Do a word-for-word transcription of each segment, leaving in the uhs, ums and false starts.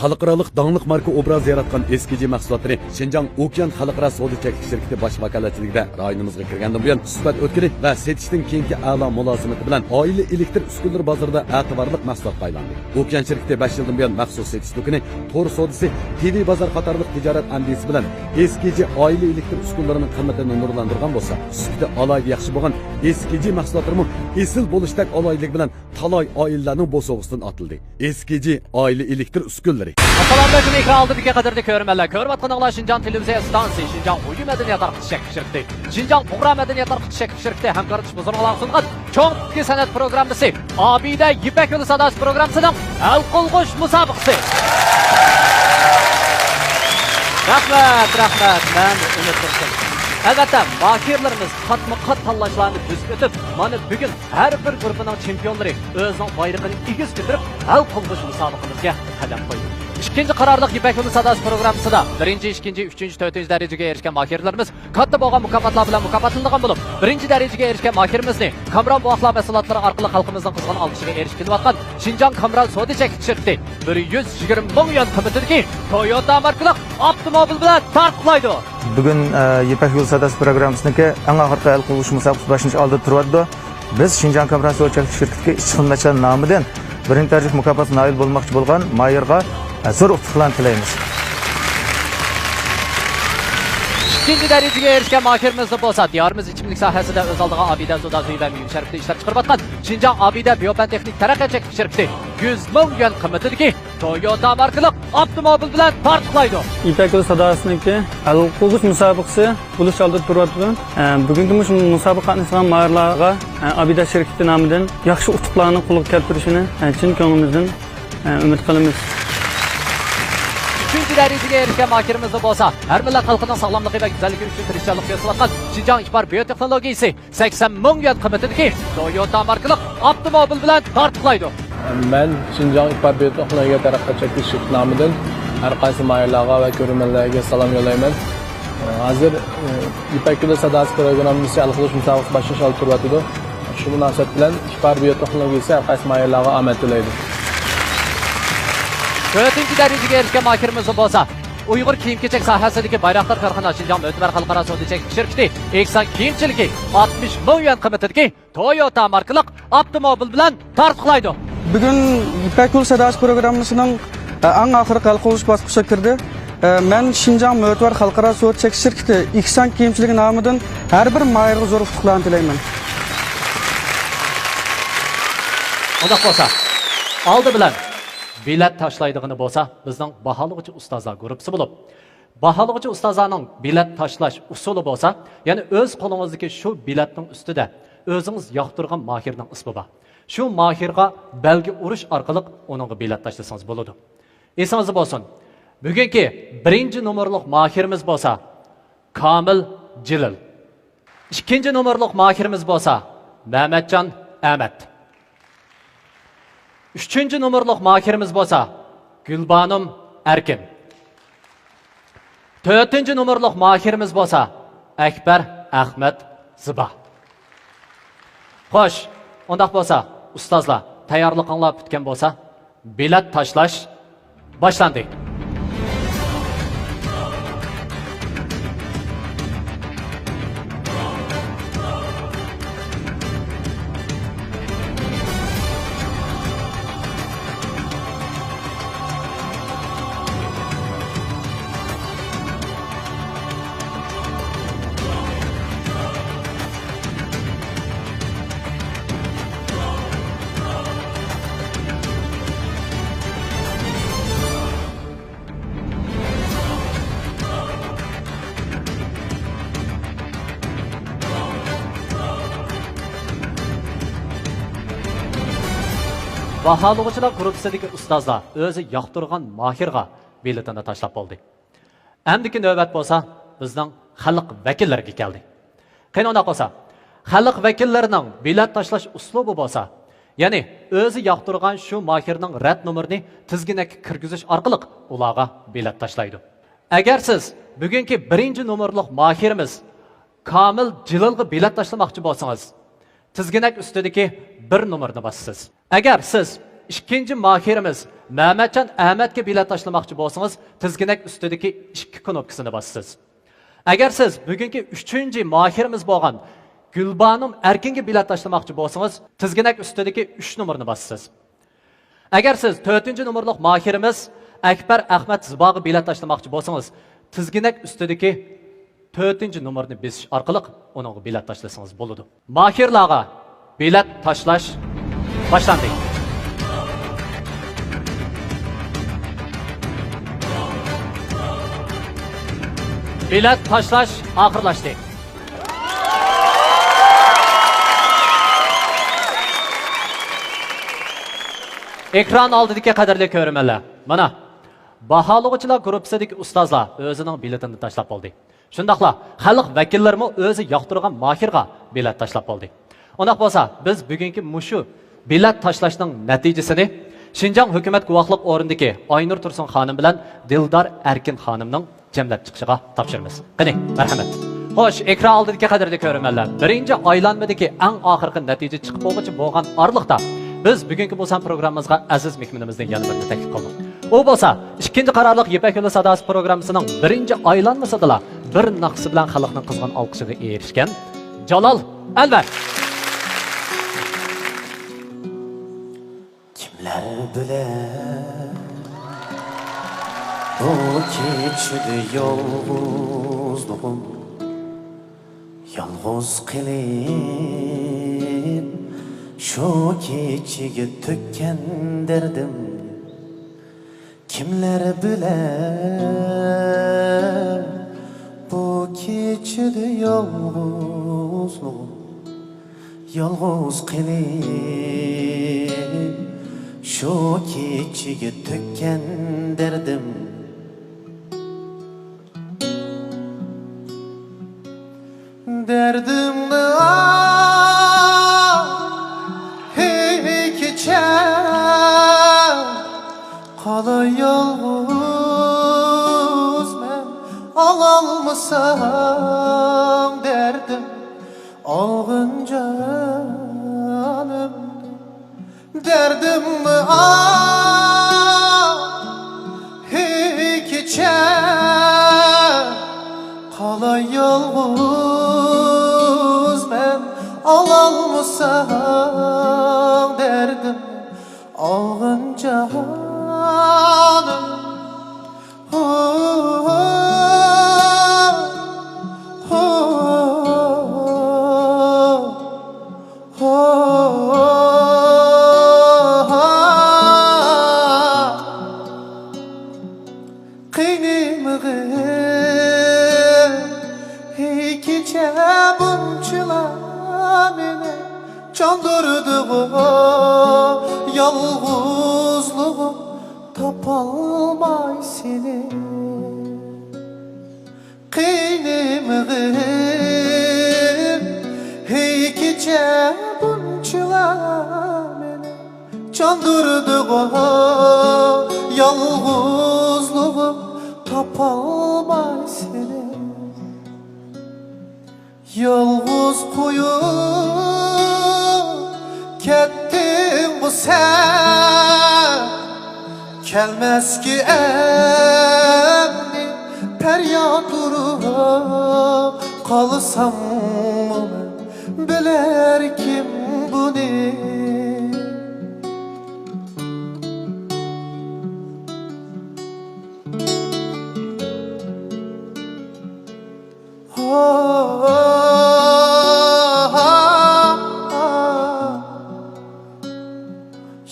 خەلقئارالىق داڭلىق ماركا ئوبرازى ياراتقان ئېس كېي جى مەھسۇلاتلىرى شىنجاڭ ئوكيان خەلقئارا سودا چەكلىك شىركىتى باش ۋاكالەتچىلىكىدە رايونىمىزغا كىرگەندىن بۇيان، سۈپەت ئۆتكىلى ۋە سېتىشتىن كېيىنكى ئەلا مۇلازىمىتى بىلەن ئائىلە ئېلېكتر ئۈسكۈنىلىرى بازىرىدا ئەتىۋارلىق مەھسۇلاتقا ئايلاندى. ئوكيان شىركىتى بەش يىلدىن بۇيان مەخسۇس سېتىش دۇكىنى، تور سودىسى، تىۋى بازار قاتارلىق تىجارەت ئەندىزىسى بىلەن ئېس كېي جى ئائىلە ئېلېكتر ئۈسكۈنىلىرىنىڭ قىممىتىنى نۇرلاندۇرغان بولسا، سۈپىتى ئالاھىدە ياخشى بولغان ئېس كېي جى مەھسۇلاتلىرىمۇ ئېسىل بولۇشتەك ئالاھىدىلىكى بىلەن تالاي ئائىلىلەرنىڭ بوسۇغىسىدىن ئاتىلدى. ئېس كېي جى ئائىلە ئېلېكتر ئۈسكۈنىلىرى. ئەسسالامۇئەلەيكۇم، ئېكران ئالدىدىكى قەدىرلىك كۆرۈرمەنلەر. كۆرۈۋاتقىنىڭلار شىنجاڭ تېلېۋىزىيە ئىستانسىسى، شىنجاڭ ئۇيۇ مەدەنىيەت تارقىتىش چەكلىك شىركىتى، شىنجاڭ پۇقرا مەدەنىيەت تارقىتىش چەكلىك شىركىتى ھەمكارلىشىپ ھۇزۇرۇڭلارغا سۇنغان چوڭ تىپتىكى سەنئەت پروگراممىسى، ئابىدە يىپەك يولى ساداسى پروگراممىسىنىڭ ھەل قىلغۇچ مۇسابىقىسى. رەھمەت، رەھمەت. مەن ئۈمىد تۇرسۇن. ئەلۋەتتە، ماھىرلىرىمىز قاتمۇ قات تاللاشلارنى تۈزۈپ ئۆتۈپ، مانا بۈگۈن ھەر بىر گۇرۇپپىنىڭ چېمپىيونلىرى ئۆزىنىڭ بايرىقىنى ئېگىز كۆتۈرۈپ، ھەل قىلغۇچ مۇسابىقىمىزگە قەدەم قويدى. ئىككىنچى قارارلىق يىپەك يولى ساداسى پروگراممىسىدا بىرىنچى، ئىككىنچى، ئۈچىنچى، تۆتىنچى دەرىجىگە ئېرىشكەن ماھىرلىرىمىز كاتتا بولغان مۇكاپاتلار بىلەن مۇكاپاتلىنىدىغان بولۇپ، بىرىنچى دەرىجىگە ئېرىشكەن ماھىرىمىزنى كامران بوۋاقلار مەھسۇلاتلىرى ئارقىلىق خەلقىمىزنىڭ قىزغىن ئالقىشىغا ئېرىشىپ كېلىۋاتقان شىنجاڭ كامران سودا چەكلىك شىركىتى بىر يۈز يىگىرمە مىڭ يۈەن قىممىتىدىكى تويوتا ماركىلىق ئاپتوموبىل بىلەن تارتۇقلايدۇ. بۈگۈن، ئە، يىپەك يولى ساداسى پروگراممىسىنىڭكى ئەڭ ئاخىرقى ھەل قىلغۇچ مۇسابىقىسى باشلىنىش ئالدىدا تۇرۇۋاتىدۇ. بىز شىنجاڭ كامران سودا چەكلىك شىركىتىدىكى ئىشچى خىزمەتچىلەر نامىدىن بىرىنچى دەرىجىلىك مۇكاپاتقا نائىل بولماقچى بولغان ماھىرغا، ئە، زور ئۇتۇقلارنى تىلەيمىز. ئىككىنچى دەرىجىگە ئېرىشكەن ماھىرىمىزدا بولسا، دىيارىمىز ئىچىملىك ساھەسىدە ئۆز ئالدىغا ئابىدە سودا سۈيى ۋە مېۋە شەربىتى ئىشلەپچىقىرىۋاتقان شىنجاڭ ئابىدە بىيوپەن تېخنىك تەرەققىيات چەكلىك شىركىتى يۈز مىڭ يۈەن قىممىتىدىكى تويوتا ماركىلىق ئاپتوموبىل بىلەن تارتۇقلايدۇ. يىپەك يولى ساداسىنىڭكى ھەل قىلغۇچ مۇسابىقىسى بولۇش ئالدىدا تۇرۇۋاتىدۇ. ئە، بۈگۈنكى مۇشۇ مۇسابىقىگە قاتناشقان ماھىرلارغا، ئە، ئابىدە شىركىتى نامىدىن ياخشى ئۇتۇقلارنى قولغا كەلتۈرۈشىنى، ئە، چىن كۆڭلىمىزدىن، ئە، ئۈمىد قىلىمىز. ئۈچىنچى دەرىجىگە ئېرىشكەن ماھىرىمىزدا بولسا، ھەر مىللەت خەلقىنىڭ ساغلاملىقى ۋە گۈزەللىكى ئۈچۈن تىرىشچانلىق كۆرسىتىۋاتقان شىنجاڭ ئىپار بىيوتېخنولوگىيىسى سەكسەن مىڭ يۈەن قىممىتىدىكى تويوتا ماركىلىق ئاپتوموبىل بىلەن تارتۇقلايدۇ. مەن شىنجاڭ ئىپار بىيوتېخنولوگىيە تەرەققىيات چەكلىك شىركىتى نامىدىن ھەر قايسى ماھىرلارغا ۋە كۆرۈرمەنلەرگە سالام يوللايمەن. ھازىر، ئى، يىپەك يولى ساداسى پروگراممىسى ھەل قىلىش مۇسابىقىسى باشلىنىش ئالدىدا تۇرۇۋاتىدۇ. شۇ مۇناسىۋەت بىلەن ئىپار بىيوتېخنولوگىيىسى ھەر قايسى ماھىرلارغا ئامەت تىلەيدۇ. تۆتىنچى دەرىجىگە ئېرىشكەن ماھىرىمىز بولسا، ئۇيغۇر كىيىم-كېچەك ساھەسىدىكى بايراقدار كارخانا شىنجاڭ مۆتىۋەر خەلقئارا سودا چەكلىك شىركىتى ئېھسان كىيىمچىلىكى ئاتمىش مىڭ يۈەن قىممىتىدىكى تويوتا ماركىلىق ئاپتوموبىل بىلەن تارتۇقلايدۇ. بۈگۈن يىپەك يولى ساداسى پروگراممىسىنىڭ، ئە، ئەڭ ئاخىرقى ھەل قىلغۇچ باسقۇچىغا كىردى. ئە، مەن شىنجاڭ مۆتىۋەر خەلقئارا سودا چەكلىك شىركىتى ئېھسان كىيىمچىلىكى نامىدىن ھەر بىر ماھىرغا زور ئۇتۇقلارنى تىلەيمەن. ئۇنداق بولسا، ئالدى بىلەن بېلەت تاشلايدىغىنى بولسا، بىزنىڭ باھالىغۇچى ئۇستازلار گۇرۇپپىسى بولۇپ، باھالىغۇچى ئۇستازلارنىڭ بېلەت تاشلاش ئۇسۇلى بولسا، يەنى ئۆز قولىڭىزدىكى شۇ بېلەتنىڭ ئۈستىدە ئۆزىڭىز ياقتۇرغان ماھىرنىڭ ئىسمى بار. شۇ ماھىرغا بەلگە ئۇرۇش ئارقىلىق ئۇنىڭغا بېلەت تاشلىسىڭىز بولىدۇ. ئېسىڭىزدە بولسۇن، بۈگۈنكى بىرىنچى نومۇرلۇق ماھىرىمىز بولسا كامىل جېلىل. ئىككىنچى نومۇرلۇق ماھىرىمىز بولسا مەمەتجان ئەمەت. ئۈچىنچى نومۇرلۇق ماھىرىمىز بولسا گۈلبانۇم ئەركىن. تۆتىنچى نومۇرلۇق ماھىرىمىز بولسا ئەكبەر ئەخمەت زىبا. خوش، ئۇنداق بولسا، ئۇستازلار، تەييارلىقىڭلار پۈتكەن بولسا، بېلەت تاشلاش باشلاندى. باھالىغۇچىلار گۇرۇپپىسىدىكى ئۇستازلار ئۆزى ياقتۇرغان ماھىرغا بېلىتىنى تاشلاپ بولدى. ئەمدىكى نۆۋەت بولسا بىزنىڭ خەلق ۋەكىللىرىگە كەلدى. قېنى ئۇنداق بولسا، خەلق ۋەكىللىرىنىڭ بېلەت تاشلاش ئۇسلۇبى بولسا، يەنى ئۆزى ياقتۇرغان شۇ ماھىرنىڭ رەت نومۇرىنى تىزگىنەككە كىرگۈزۈش ئارقىلىق ئۇلارغا بېلەت تاشلايدۇ. ئەگەر سىز بۈگۈنكى بىرىنچى نومۇرلۇق ماھىرىمىز كامىل جېلىلغا بېلەت تاشلىماقچى بولسىڭىز، تىزگىنەك ئۈستىدىكى بىر نومۇرنى باسىسىز. ئەگەر سىز ئىككىنچى ماھىرىمىز مەمەتجان ئەمەتكە بېلەت تاشلىماقچى بولسىڭىز، تىزگىنەك ئۈستىدىكى ئىككى كنوپكىسىنى باسىسىز. ئەگەر سىز بۈگۈنكى ئۈچىنچى ماھىرىمىز بولغان گۈلبانۇم ئەركىنگە بېلەت تاشلىماقچى بولسىڭىز، تىزگىنەك ئۈستىدىكى ئۈچ نومۇرنى باسىسىز. ئەگەر سىز تۆتىنچى نومۇرلۇق ماھىرىمىز ئەكبەر ئەخمەت زىباغا بېلەت تاشلىماقچى بولسىڭىز، تىزگىنەك ئۈستىدىكى تۆتىنچى نومۇرنى بېسىش ئارقىلىق ئۇنىڭغا بېلەت تاشلىسىڭىز بولىدۇ. ماھىرلارغا بېلەت تاشلاش باشلاندى. بېلەت تاشلاش ئاخىرلاشتى. ئېكران ئالدىدىكى قەدىرلىك كۆرۈرمەنلەر، مانا، باھالىغۇچىلار گۇرۇپپىسىدىكى ئۇستازلار ئۆزىنىڭ بېلىتىنى تاشلاپ بولدى. شۇنداقلا خەلق ۋەكىللىرىمۇ ئۆزى ياقتۇرغان ماھىرغا بېلەت تاشلاپ بولدى. ئۇنداق بولسا، بىز بۈگۈنكى مۇشۇ بېلەت تاشلاشنىڭ نەتىجىسىنى شىنجاڭ ھۆكۈمەت گۇۋاھلىق ئورنىدىكى ئاينۇر تۇرسۇن خانىم بىلەن دىلدار ئەركىن خانىمنىڭ جەملەپ چىقىشىغا تاپشۇرىمىز. قېنى، مەرھەمەت. خوش، ئېكران ئالدىدىكى قەدىرلىك كۆرۈرمەنلەر، بىرىنچى ئايلانمىدىكى ئەڭ ئاخىرقى نەتىجە چىقىپ بولغۇچە بولغان ئارىلىقتا، بىز بۈگۈنكى بۇ سان پروگراممىمىزغا ئەزىز مېھمىنىمىزنى يەنە بىر تەكلىپ قىلدۇق. ئۇ بولسا ئىككىنچى قارارلىق يىپەك يولى ساداسى پروگراممىسىنىڭ بىرىنچى ئايلانمىسىدىلا بىر ناخشىسى بىلەن خەلقنىڭ قىزغىن ئالقىشىغا ئېرىشكەن جالال ئەنۋەر. كىملەر بىلەن بۇ كېچىدە يالغۇزلۇقۇم، يالغۇز قېلىپ شۇ كېچىگە تۆككەن دەردىم. كىملەر بىلەن بۇ كېچىدە يالغۇزلۇقۇم، يالغۇز قېلىپ شۇ كېچىگە تۆككەن دەردىم. دەردىمنى ئاھ، ھەي كېچە، قالاي يالغۇز مەن، ئالالمىسام دەردىم، ئالغىن جانىمنى. دەردىمنى ئاھ، ھەي كېچە، قالاي يالغۇز مەن، ئالالمىسام دەردىم، ئالغىن جانىم. قېنىم ئېغىر، ھەي كېچە، بۇنچىلا مېنى چاندۇردىغۇ، يالغۇزلۇقۇم تاپالماي سېنى. قېنىم ئېغىر، ھەي كېچە، بۇنچىلا مېنى چاندۇردىغۇ، يالغۇزلۇقۇم تاپالماي سېنى. يالغۇز قويۇپ كەتتىڭغۇ سەن، كەلمەسكى ئەمدى پەرياد ئۇرۇپ. قالساممۇ مەن، بىلەركىم بۇنى؟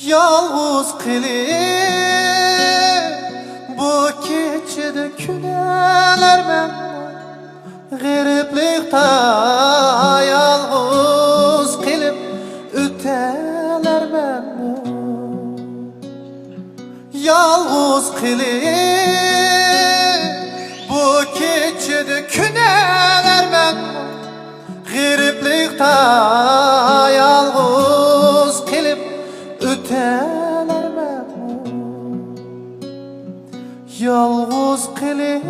يالغۇز قېلىپ بۇ كېچىدە كۈنلەر مەن، غېرىبلىقتا يالغۇز قېلىپ ئۆتەلەرمەنمۇ؟ يالغۇز قېلىپ بۇ كېچىدە كۈنلەرمەن، غېرىبلىقتا يالغۇز قېلىپ ئۆتەلەرمەن. يالغۇز قېلىپ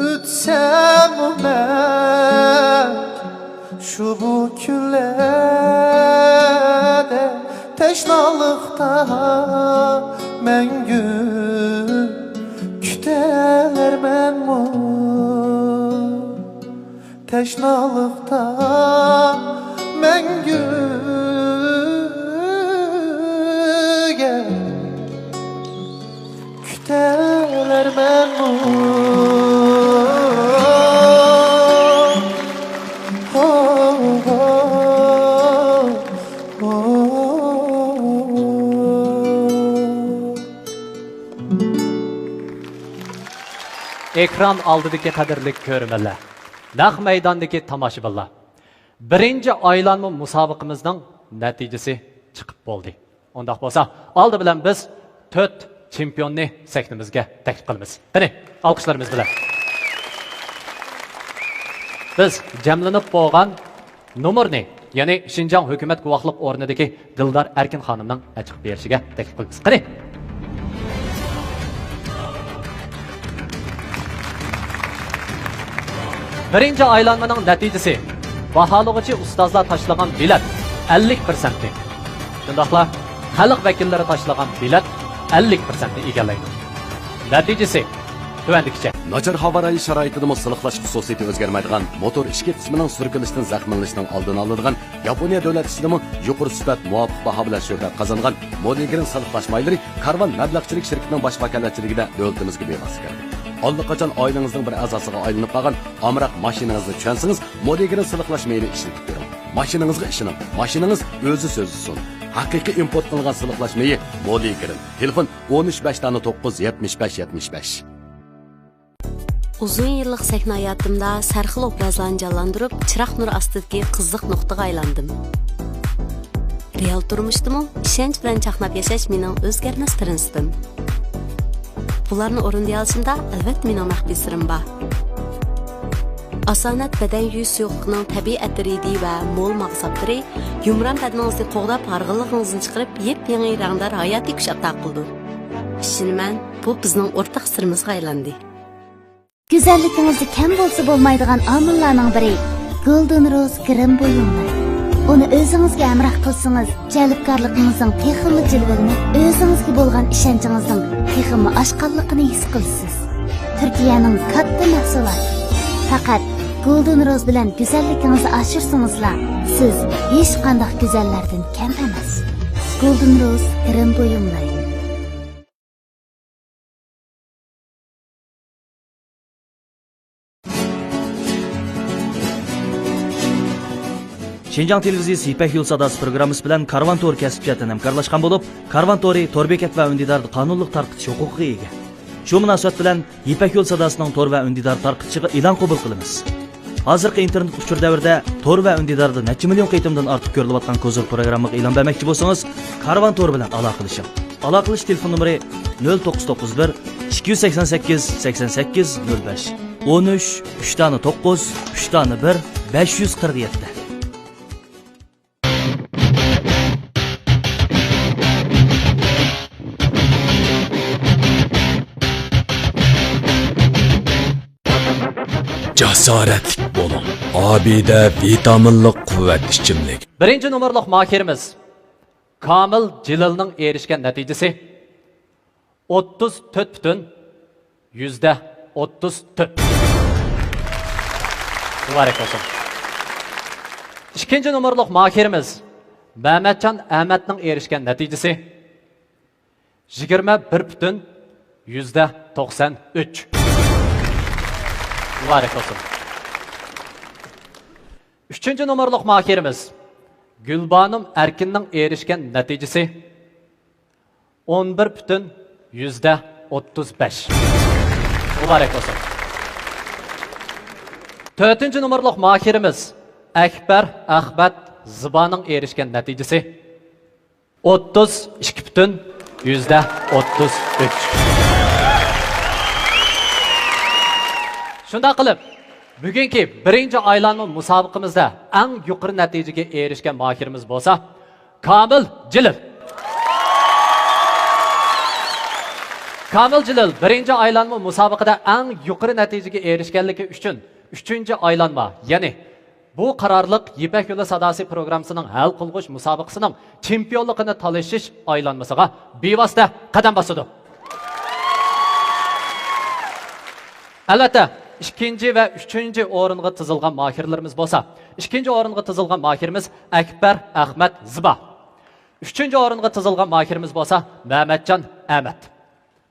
ئۆتسەممۇ مەن شۇ بۇ كۈنلەردە تەشنا تەشنالىقتا مەڭگۈ كۈتەلەرمەنمۇ؟ تەشنالىقتا مەڭگۈگە كۈتەلەرمەنمۇ؟ ھو، ھو، ھو، ھو. ئېكران ئالدىدىكى قەدىرلىك كۆرۈرمەنلەر، نەق مەيداندىكى تاماشىبىنلار، بىرىنچى ئايلانما مۇسابىقىمىزنىڭ نەتىجىسى چىقىپ بولدى. ئۇنداق بولسا، ئالدى بىلەن بىز تۆت چېمپىيوننى سەھنىمىزگە تەكلىپ قىلىمىز. قېنى، ئالقىشلىرىمىز بىلەن. بىز جەملىنىپ بولغان نومۇرنى، يەنى شىنجاڭ ھۆكۈمەت گۇۋاھلىق ئورنىدىكى دىلدار ئەركىن خانىمنىڭ ئېچىپ بېرىشىگە تەكلىپ قىلىمىز. قېنى! بىرىنچى ئايلانمىنىڭ نەتىجىسى، باھالىغۇچى ئۇستازلار تاشلىغان بېلەت ئەللىك پىرسەنتنى، شۇنداقلا خەلق ۋەكىللىرى تاشلىغان بېلەت ئەللىك پىرسەنتنى ئىگىلەيدۇ. نەتىجىسى تۆۋەندىكىچە. ناچار ھاۋا رايى شارائىتىدىمۇ سىلىقلاش خۇسۇسىيىتى ئۆزگەرمەيدىغان موتور ئىچكى قىسمىنىڭ سۈركىلىشتىن زەخىملىنىشنىڭ ئالدىنى ئالىدىغان ياپونىيە دۆلەت ئىچىدىمۇ يۇقىرى سۈپەت، مۇۋاپىق باھا بىلەن شۆھرەت قازانغان مودىگرىن سىلىقلاش مايلىرى كارۋان مەبلەغچىلىك شىركىتىنىڭ باش ۋاكالەتچىلىكىدە دۆلىتىمىزگە بىۋاسىتە كىردى. ئاللىقاچان ئائىلىڭىزنىڭ بىر ئەزاسىغا ئايلىنىپ قالغان ئامراق ماشىنىڭىزنى چۈشەنسىڭىز، مودىگرىن سىلىقلاش مېيىنى ئىشلىتىپ كۆرۈڭ. ماشىنىڭىزغا ئىشىنىڭ، ماشىنىڭىز ئۆزى سۆزلىسۇن. ھەقىقىي ئىمپورت قىلىنغان سىلىقلاش مېيى مودىگرىن. تېلېفون: ئون ئۈچ بەش دانە توققۇز، يەتمىش بەش، يەتمىش بەش. ئۇزۇن يىللىق سەھنە ھاياتىمدا سەرخىل ئوبرازلارنى جانلاندۇرۇپ، چىراغ نۇرى ئاستىدىكى قىزىق نۇقتىغا ئايلاندىم. رېئال تۇرمۇشتىمۇ ئىشەنچ بىلەن چاقناپ ياشاش مېنىڭ ئۆزگەرمەس پىرىنسىپىم. بۇلارنى ئورۇندىيالىشىمدا، ئەلۋەتتە، مېنىڭ مەخپىي سىرىم بار. ئاسانەت بەدەن يۇيۇش سۇيۇقلۇقىنىڭ تەبىئىي ئەتىرىدى ۋە مول ماغزاپلىرى يۇمران بەدىنىڭىزنى قوغداپ، ھارغىنلىقىڭىزنى چىقىرىپ، يېپيېڭى رەڭدار ھاياتىي كۈچ ئاتا قىلىدۇ. ئىشىنىمەن، بۇ بىزنىڭ ئورتاق سىرىمىزغا ئايلاندى. گۈزەللىكىڭىزدە كەم بولسا بولمايدىغان ئامىللارنىڭ بىرى، گولدېن روز گىرىم بۇيۇملىرى. ئۇنى ئۆزىڭىزگە ھەمراھ قىلسىڭىز، جەلپكارلىقىڭىزنىڭ تېخىمۇ جىلۋىلىنىپ، ئۆزىڭىزگە بولغان ئىشەنچىڭىزنىڭ تېخىمۇ ئاشقانلىقىنى ھېس قىلىسىز. تۈركىيەنىڭ كاتتا مەھسۇلاتى. پەقەت گولدېن روز بىلەن گۈزەللىكىڭىزنى ئاشۇرسىڭىزلا، سىز ھېچقانداق گۈزەللەردىن كەم ئەمەس. گولدېن روز گىرىم بۇيۇملىرى. شىنجاڭ تېلېۋىزىيىسى يىپەك يولى ساداسى پروگراممىسى بىلەن كارۋان تور كەسىپ جەھەتتىن ھەمكارلاشقان بولۇپ، كارۋان تورى تور بېكەت ۋە ئۈندىداردا قانۇنلۇق تارقىتىش ھوقۇقىغا ئىگە. شۇ مۇناسىۋەت بىلەن يىپەك يولى ساداسىنىڭ تور ۋە ئۈندىدار تارقىتىشىغا ئېلان قوبۇل قىلىمىز. ھازىرقى ئىنتېرنېت ئۇچۇر دەۋرىدە تور ۋە ئۈندىداردا نەچچە مىليون قېتىمدىن ئارتۇق كۆرۈلۈۋاتقان كوزىر پروگراممىغا ئېلان بەرمەكچى بولسىڭىز، كارۋان تور بىلەن ئالاقىلىشىڭ. ئالاقىلىشىش تېلېفون نومۇرى: نۆل توققۇز توققۇز بىر، ئىككى يۈز سەكسەن سەككىز، سەكسەن سەككىز نۆل بەش، ئون ئۈچ، ئۈچ دانە توققۇز، ئۈچ دانە بىر، بەش يۈز قىرىق يەتتە. جاسارەتلىك بولۇڭ. ئابىدە ۋىتامىنلىق قۇۋۋەت ئىچىملىك. بىرىنچى نومۇرلۇق ماھىرىمىز كامىل جېلىلنىڭ ئېرىشكەن نەتىجىسى ئوتتۇز تۆت پۈتۈن يۈزدە ئوتتۇز تۆت. مۇبارەك بولسۇن. ئىككىنچى نومۇرلۇق ماھىرىمىز مەمەتجان ئەمەتنىڭ ئېرىشكەن نەتىجىسى يىگىرمە بىر پۈتۈن يۈزدە توقسان ئۈچ. مۇبارەك بولسۇن. ئۈچىنچى نومۇرلۇق ماھىرىمىز گۈلبانۇم ئەركىننىڭ ئېرىشكەن نەتىجىسى ئون بىر پۈتۈن يۈزدە ئوتتۇز بەش. مۇبارەك بولسۇن. تۆتىنچى نومۇرلۇق ماھىرىمىز ئەكبەر ئەخمەت زىبانىڭ ئېرىشكەن نەتىجىسى ئوتتۇز ئىككى پۈتۈن يۈزدە ئوتتۇز ئۈچ. شۇنداق قىلىپ، بۈگۈنكى بىرىنچى ئايلانما مۇسابىقىمىزدە ئەڭ يۇقىرى نەتىجىگە ئېرىشكەن ماھىرىمىز بولسا، كامىل جېلىل. كامىل جېلىل بىرىنچى ئايلانما مۇسابىقىدە ئەڭ يۇقىرى نەتىجىگە ئېرىشكەنلىكى ئۈچۈن ئۈچىنچى ئايلانما، يەنى بۇ قارارلىق يىپەك يولى ساداسى پروگراممىسىنىڭ ھەل قىلغۇچ مۇسابىقىسىنىڭ چېمپىيونلۇقىنى تالىشىش ئايلانمىسىغا بىۋاسىتە قەدەم باسىدۇ. ئەلۋەتتە، ئىككىنچى ۋە ئۈچىنچى ئورۇنغا تىزىلغان ماھىرلىرىمىز بولسا، ئىككىنچى ئورۇنغا تىزىلغان ماھىرىمىز ئەكبەر ئەخمەت زىبا. ئۈچىنچى ئورۇنغا تىزىلغان ماھىرىمىز بولسا مەمەتجان ئەمەت.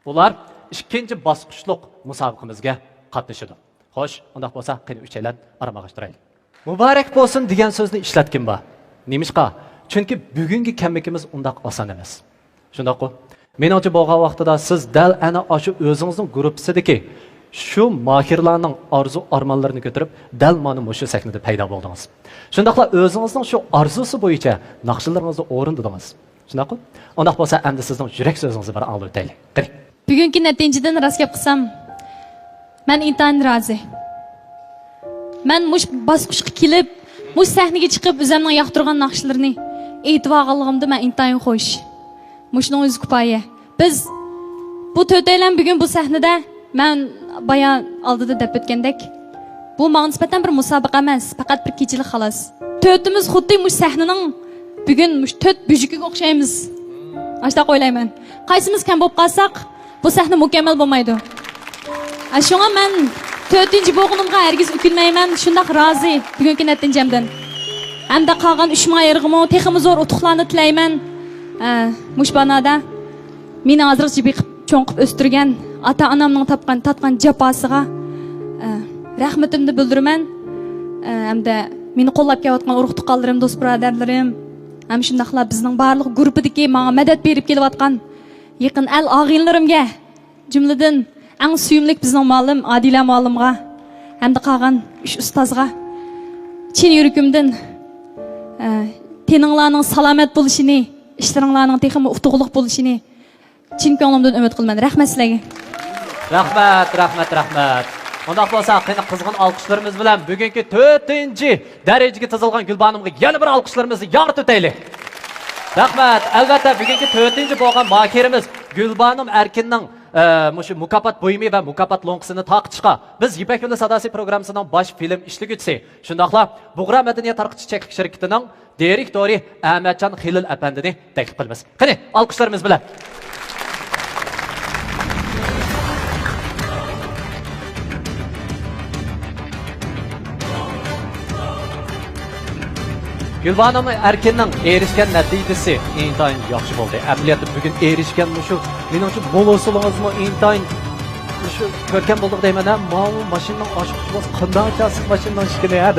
ئۇلار ئىككىنچى باسقۇچلۇق مۇسابىقىمىزگە قاتنىشىدۇ. خوش، ئۇنداق بولسا، قېنى ئۈچەيلەن ئارام ئاغاشتۇرايلى. مۇبارەك بولسۇن دېگەن سۆزنى ئىشلەتكىن بار. نېمىشقا؟ چۈنكى بۈگۈنكى كەملىكىمىز ئۇنداق ئاسان ئەمەس. شۇنداققۇ؟ مېنىڭچە بولغان ۋاقتىدا سىز دەل ئەنە ئاشۇ ئۆزىڭىزنىڭ گۇرۇپپىسىدىكى شۇ ماھىرلارنىڭ ئارزۇ ئارمانلىرىنى كۆتۈرۈپ، دەل مانا مۇشۇ سەھنىدە پەيدا بولدىڭىز. شۇنداقلا ئۆزىڭىزنىڭ شۇ ئارزۇسى بويىچە ناخشىلىرىڭىزنى ئورۇندىدىڭىز. شۇنداققۇ؟ ئۇنداق بولسا ئەمدى سىزنىڭ يۈرەك سۆزىڭىزنى بىر ئاڭلىۋېتەيلى. قېنى. بۈگۈنكى نەتىجىدىن راست گەپ قىلسام، مەن ئىنتايىن رازى. مەن مۇشۇ باسقۇچقا كېلىپ، مۇشۇ سەھنىگە چىقىپ، ئۆزۈمنىڭ ياقتۇرغان ناخشىلىرىنى ئېيتىۋالغانلىقىمدا مەن ئىنتايىن خوش. مۇشۇنىڭ ئۆزى كۇپايە. بىز بۇ تۆتەيلەن بۈگۈن بۇ سەھنىدە، مەن بايا ئالدىدا دەپ ئۆتكەندەك، بۇ ماڭا نىسبەتەن بىر مۇسابىقە ئەمەس، پەقەت بىر كېچىلىك خالاس. تۆتىمىز خۇددى مۇشۇ سەھنىنىڭ بۈگۈن مۇشۇ تۆت بۈجۈكىگە ئوخشايمىز. ئاشۇنداق ئويلايمەن. قايسىمىز كەم بولۇپ قالساق، بۇ سەھنە مۇكەممەل بولمايدۇ. ئە، شۇڭا مەن تۆتىنچى بولغىنىمغا ھەرگىز ئۆكۈنمەيمەن، شۇنداق رازى بۈگۈنكى نەتىجەمدىن. ھەمدە قالغان ئۈچ ماھىرغىمۇ تېخىمۇ زور ئۇتۇقلارنى تىلەيمەن. ئە، مۇشۇ بانادا مېنى ھازىرغىچە بېقىپ، چوڭ قىلىپ ئۆستۈرگەن ئاتا-ئانامنىڭ تاپقان، تارتقان جاپاسىغا، ئە، رەھمىتىمنى بىلدۈرىمەن. ئە، ھەمدە مېنى قوللاپ كېلىۋاتقان ئۇرۇق-تۇغقانلىرىم، دوست-بۇرادەرلىرىم، ھەم شۇنداقلا بىزنىڭ بارلىق گۇرۇپپىدىكى ماڭا مەدەت بېرىپ كېلىۋاتقان يېقىن ئەل-ئاغىنىلىرىمگە، جۈملىدىن ئەڭ سۆيۈملۈك بىزنىڭ مۇئەللىم ئادىلە مۇئەللىمغا ھەمدە قالغان ئۈچ ئۇستازغا چىن يۈرىكىمدىن، ئە، تېنىڭلارنىڭ سالامەت بولۇشىنى، ئىشلىرىڭلارنىڭ تېخىمۇ ئۇتۇقلۇق بولۇشىنى چىن كۆڭلۈمدىن ئۈمىد قىلىمەن. رەھمەت سىلەرگە. رەھمەت، رەھمەت، رەھمەت. ئۇنداق بولسا، قېنى قىزغىن ئالقىشلىرىمىز بىلەن بۈگۈنكى تۆتىنچى دەرىجىگە تىزىلغان گۈلبانۇمغا يەنە بىر ئالقىشلىرىمىزنى ياڭرىتىۋېتەيلى. رەھمەت. ئەلۋەتتە، بۈگۈنكى تۆتىنچى بولغان ماھىرىمىز گۈلبانۇم ئەركىننىڭ، ئە، مۇشۇ مۇكاپات بۇيۇمى ۋە مۇكاپات لوڭقىسىنى تارقىتىشقا بىز يىپەك يولى ساداسى پروگراممىسىنىڭ باش فىلىم ئىشلىگۈچىسى، شۇنداقلا بۇغرا مەدەنىيەت تارقىتىش چەكلىك شىركىتىنىڭ دىرېكتورى ئەمەتجان خېلىل ئەپەندىنى تەكلىپ قىلىمىز. قېنى، ئالقىشلىرىمىز بىلەن. گۈلبانۇم ئەركىننىڭ ئېرىشكەن نەتىجىسى ئىنتايىن ياخشى بولدى. ئەمەلىيەتتە بۈگۈن ئېرىشكەن مۇشۇ، مېنىڭچە، مول ھوسۇلىڭىزمۇ ئىنتايىن مۇشۇ كۆركەم بولدى دەيمەن، ھە؟ ماۋۇ ماشىنىنىڭ ئاشۇ قۇتۇلماس قانداق چالسىز ماشىنىنىڭ ئىشىكىنى، ھە؟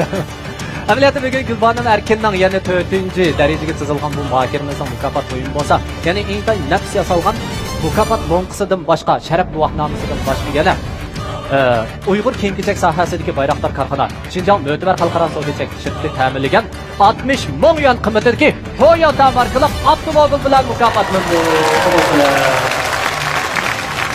ئەمەلىيەتتە بۈگۈن گۈلبانۇم ئەركىننىڭ يەنە تۆتىنچى دەرىجىگە تىزىلغان بۇ ماھىرىمىزنىڭ مۇكاپات بۇيۇمى بولسا، يەنى ئىنتايىن نەپىس ياسالغان مۇكاپات لوڭقىسىدىن باشقا، شەرەپ گۇۋاھنامىسىدىن باشقا يەنە، ئە، ئۇيغۇر كىيىم-كېچەك ساھەسىدىكى بايراقدار كارخانا شىنجاڭ مۆتىبەر خەلقئارا سودا چەكلىك شىركىتى تەمىنلىگەن ئاتمىش مىڭ يۈەن قىممىتىدىكى تويوتا ماركىلىق ئاپتوموبىل بىلەن مۇكاپاتلاندى. قوبۇل قىلىڭ.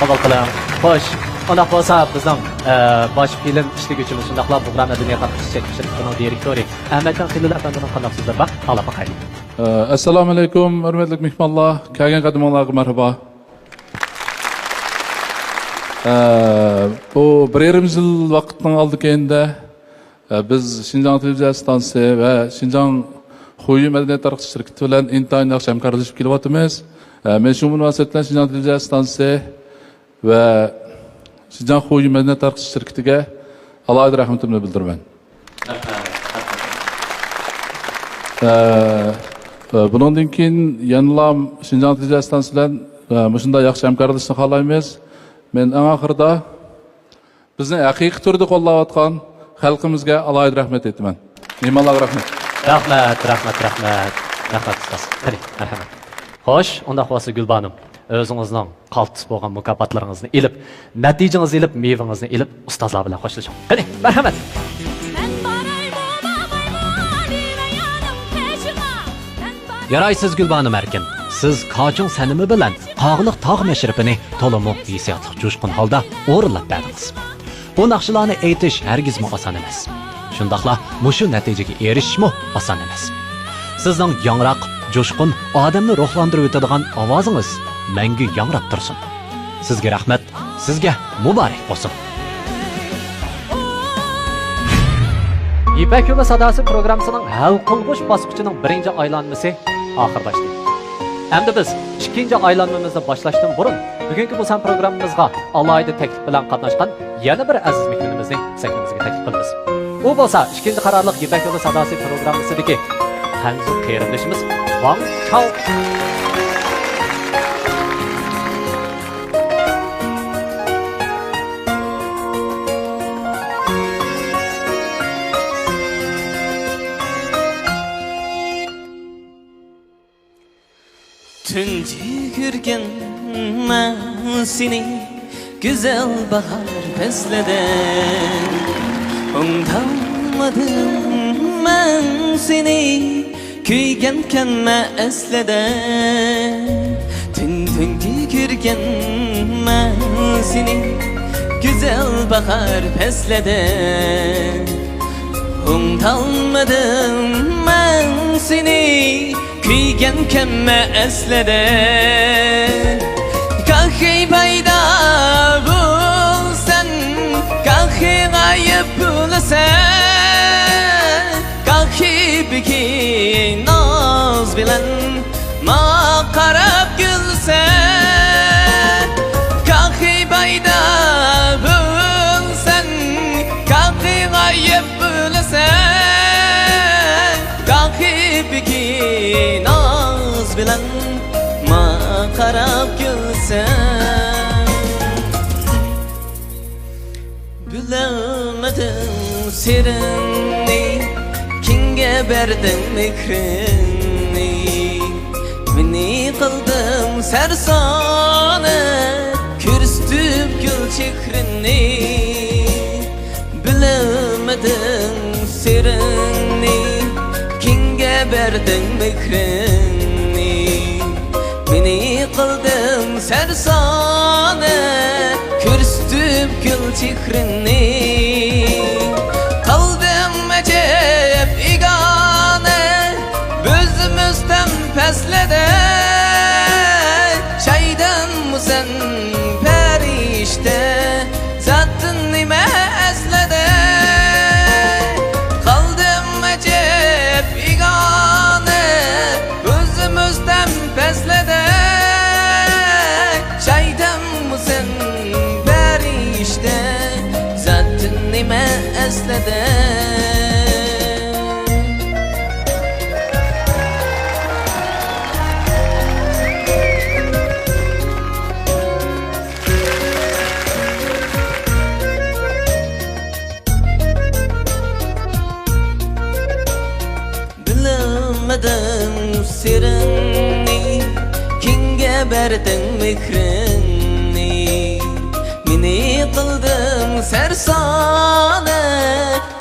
قوبۇل قىلىڭ. خوش، ئۇنداق بولسا بىزنىڭ، ئە، باش فىلىم ئىشلىگۈچىمىز، شۇنداقلا بۇغرا مەدەنىيەت تارقىتىش چەكلىك شىركىتىنىڭ دىرېكتورى ئەمەتجان خېلىل ئەپەندىنىڭ قانداق سۆزلىرى بار، ئاڭلاپ باقايلى. ئە، ئەسسالامۇئەلەيكۇم، ھۆرمەتلىك مېھمانلار، كەلگەن قەدىمىڭلارغا مەرھابا. ئە، بۇ بىر يېرىم يىل ۋاقىتنىڭ ئالدى كەينىدە، ئە، بىز شىنجاڭ تېلېۋىزىيە ئىستانسىسى ۋە شىنجاڭ خۇيى مەدەنىيەت تارقىتىش شىركىتى بىلەن ئىنتايىن ياخشى ھەمكارلىشىپ كېلىۋاتىمىز. ئە، مەن شۇ مۇناسىۋەت بىلەن شىنجاڭ تېلېۋىزىيە ئىستانسىسى ۋە شىنجاڭ خۇيى مەدەنىيەت تارقىتىش شىركىتىگە ئالاھىدە رەھمىتىمنى بىلدۈرىمەن. ئە، ئە، بۇنىڭدىن كېيىن يەنىلا شىنجاڭ تېلېۋىزىيە ئىستانسىسى بىلەن، ئە، مۇشۇنداق ياخشى ھەمكارلىشىشنى خالايمىز. مەن ئەڭ ئاخىرىدا بىزنى ھەقىقىي تۈردە قوللاۋاتقان خەلقىمىزگە ئالاھىدە رەھمەت ئېيتىمەن. مېھمانلارغا رەھمەت. رەھمەت، رەھمەت، رەھمەت. رەھمەت، ئۇستاز. قېنى، مەرھەمەت. خوش، ئۇنداق بولسا گۈلبانۇم، ئۆزىڭىزنىڭ قالتىس بولغان مۇكاپاتلىرىڭىزنى ئېلىپ، نەتىجىڭىزنى ئېلىپ، مېۋىڭىزنى ئېلىپ، ئۇستازلار بىلەن خوشلىشىڭ. قېنى، مەرھەمەت. يارايسىز گۈلبانۇم ئەركىن، سىز كاچۇڭ سەنىمى بىلەن قاغىلىق تاغ مەشرىپىنى تولىمۇ ھېسسىياتلىق، جۇشقۇن ھالدا ئورۇنلاپ بەردىڭىز. بۇ ناخشىلارنى ئېيتىش ھەرگىزمۇ ئاسان ئەمەس. شۇنداقلا مۇشۇ نەتىجىگە ئېرىشىشمۇ ئاسان ئەمەس. سىزنىڭ ياڭراق، جۇشقۇن، ئادەمنى روھلاندۇرۇۋېتىدىغان ئاۋازىڭىز مەڭگۈ ياڭراپ تۇرسۇن. سىزگە رەھمەت، سىزگە مۇبارەك بولسۇن! يىپەك يولى ساداسى پروگراممىسىنىڭ ھەل قىلغۇچ باسقۇچىنىڭ بىرىنچى ئايلانمىسى ئاخىرلاشتى. ئەمدى بىز ئىككىنچى ئايلانمىمىزنى باشلاشتىن بۇرۇن، بۈگۈنكى بۇ سان پروگراممىمىزغا ئالاھىدە تەكلىپ بىلەن قاتناشقان يەنە بىر ئەزىز مېھمىنىمىزنى سەھنىمىزگە تەكلىپ قىلىمىز. ئۇ بولسا ئىككىنچى قارارلىق يىپەك يولى ساداسى پروگراممىسىدىكى خەنزۇ قېرىندىشىمىز ۋاڭ شاۋ. تۇنجى كۆرگەنمەن سېنى گۈزەل باھار پەسلىدە، ئۇنتالمىدىم مەن سېنى كۆيگەنكەنمەن ئەسلىدە. تۈن تۈنكى كۆرگەنمەن سېنى گۈزەل باھار پەسلىدە، ئۇنتالمىدىم مەن سېنى كۆيگەنكەنمەن ئەسلىدە. گاھى پەيدا بولىسەن، گاھى غايىب بولىسەن، گاھى بىكى ناز بىلەن ماڭا قاراپ كۈلىسەن. گاھى پەيدا بولىسەن، گاھى غايىب بولىسەن، گاھى بىكى ناز بىلەن ماڭا قاراپ كۈلىسەن. بىلەلمىدىم سىرىڭنى، كىمگە بەردىڭ مېھرىڭنى؟ مېنى قىلدىڭ سەرسانە، كۆرسىتىپ گۈل چېھرىڭنى. بىلەلمىدىم سىرىڭنى، كىمگە بەردىڭ مېھرىڭنى؟ مېنى قىلدىڭ سەرسانە، كۆرسىتىپ گۈل چېھرىڭنى. قالدىم ئەجەب بىگانە، ئۆزىمىزدىن پەسلىدە. شايدىنمۇ سەن پەرىشتە، زاتىڭ نېمە ئەسلىدە؟ قالدىم ئەجەب بىگانە، ئۆزىمىزدىن پەسلىدە. شايدىنمۇ سەن پەرىشتە، زاتىڭ نېمە ئەسلىدە؟ بىلمىدىم سىرىڭنى، كىمگە بەردىڭ مېھرىڭنى؟ مېنى قىلدىڭ سەرسانە،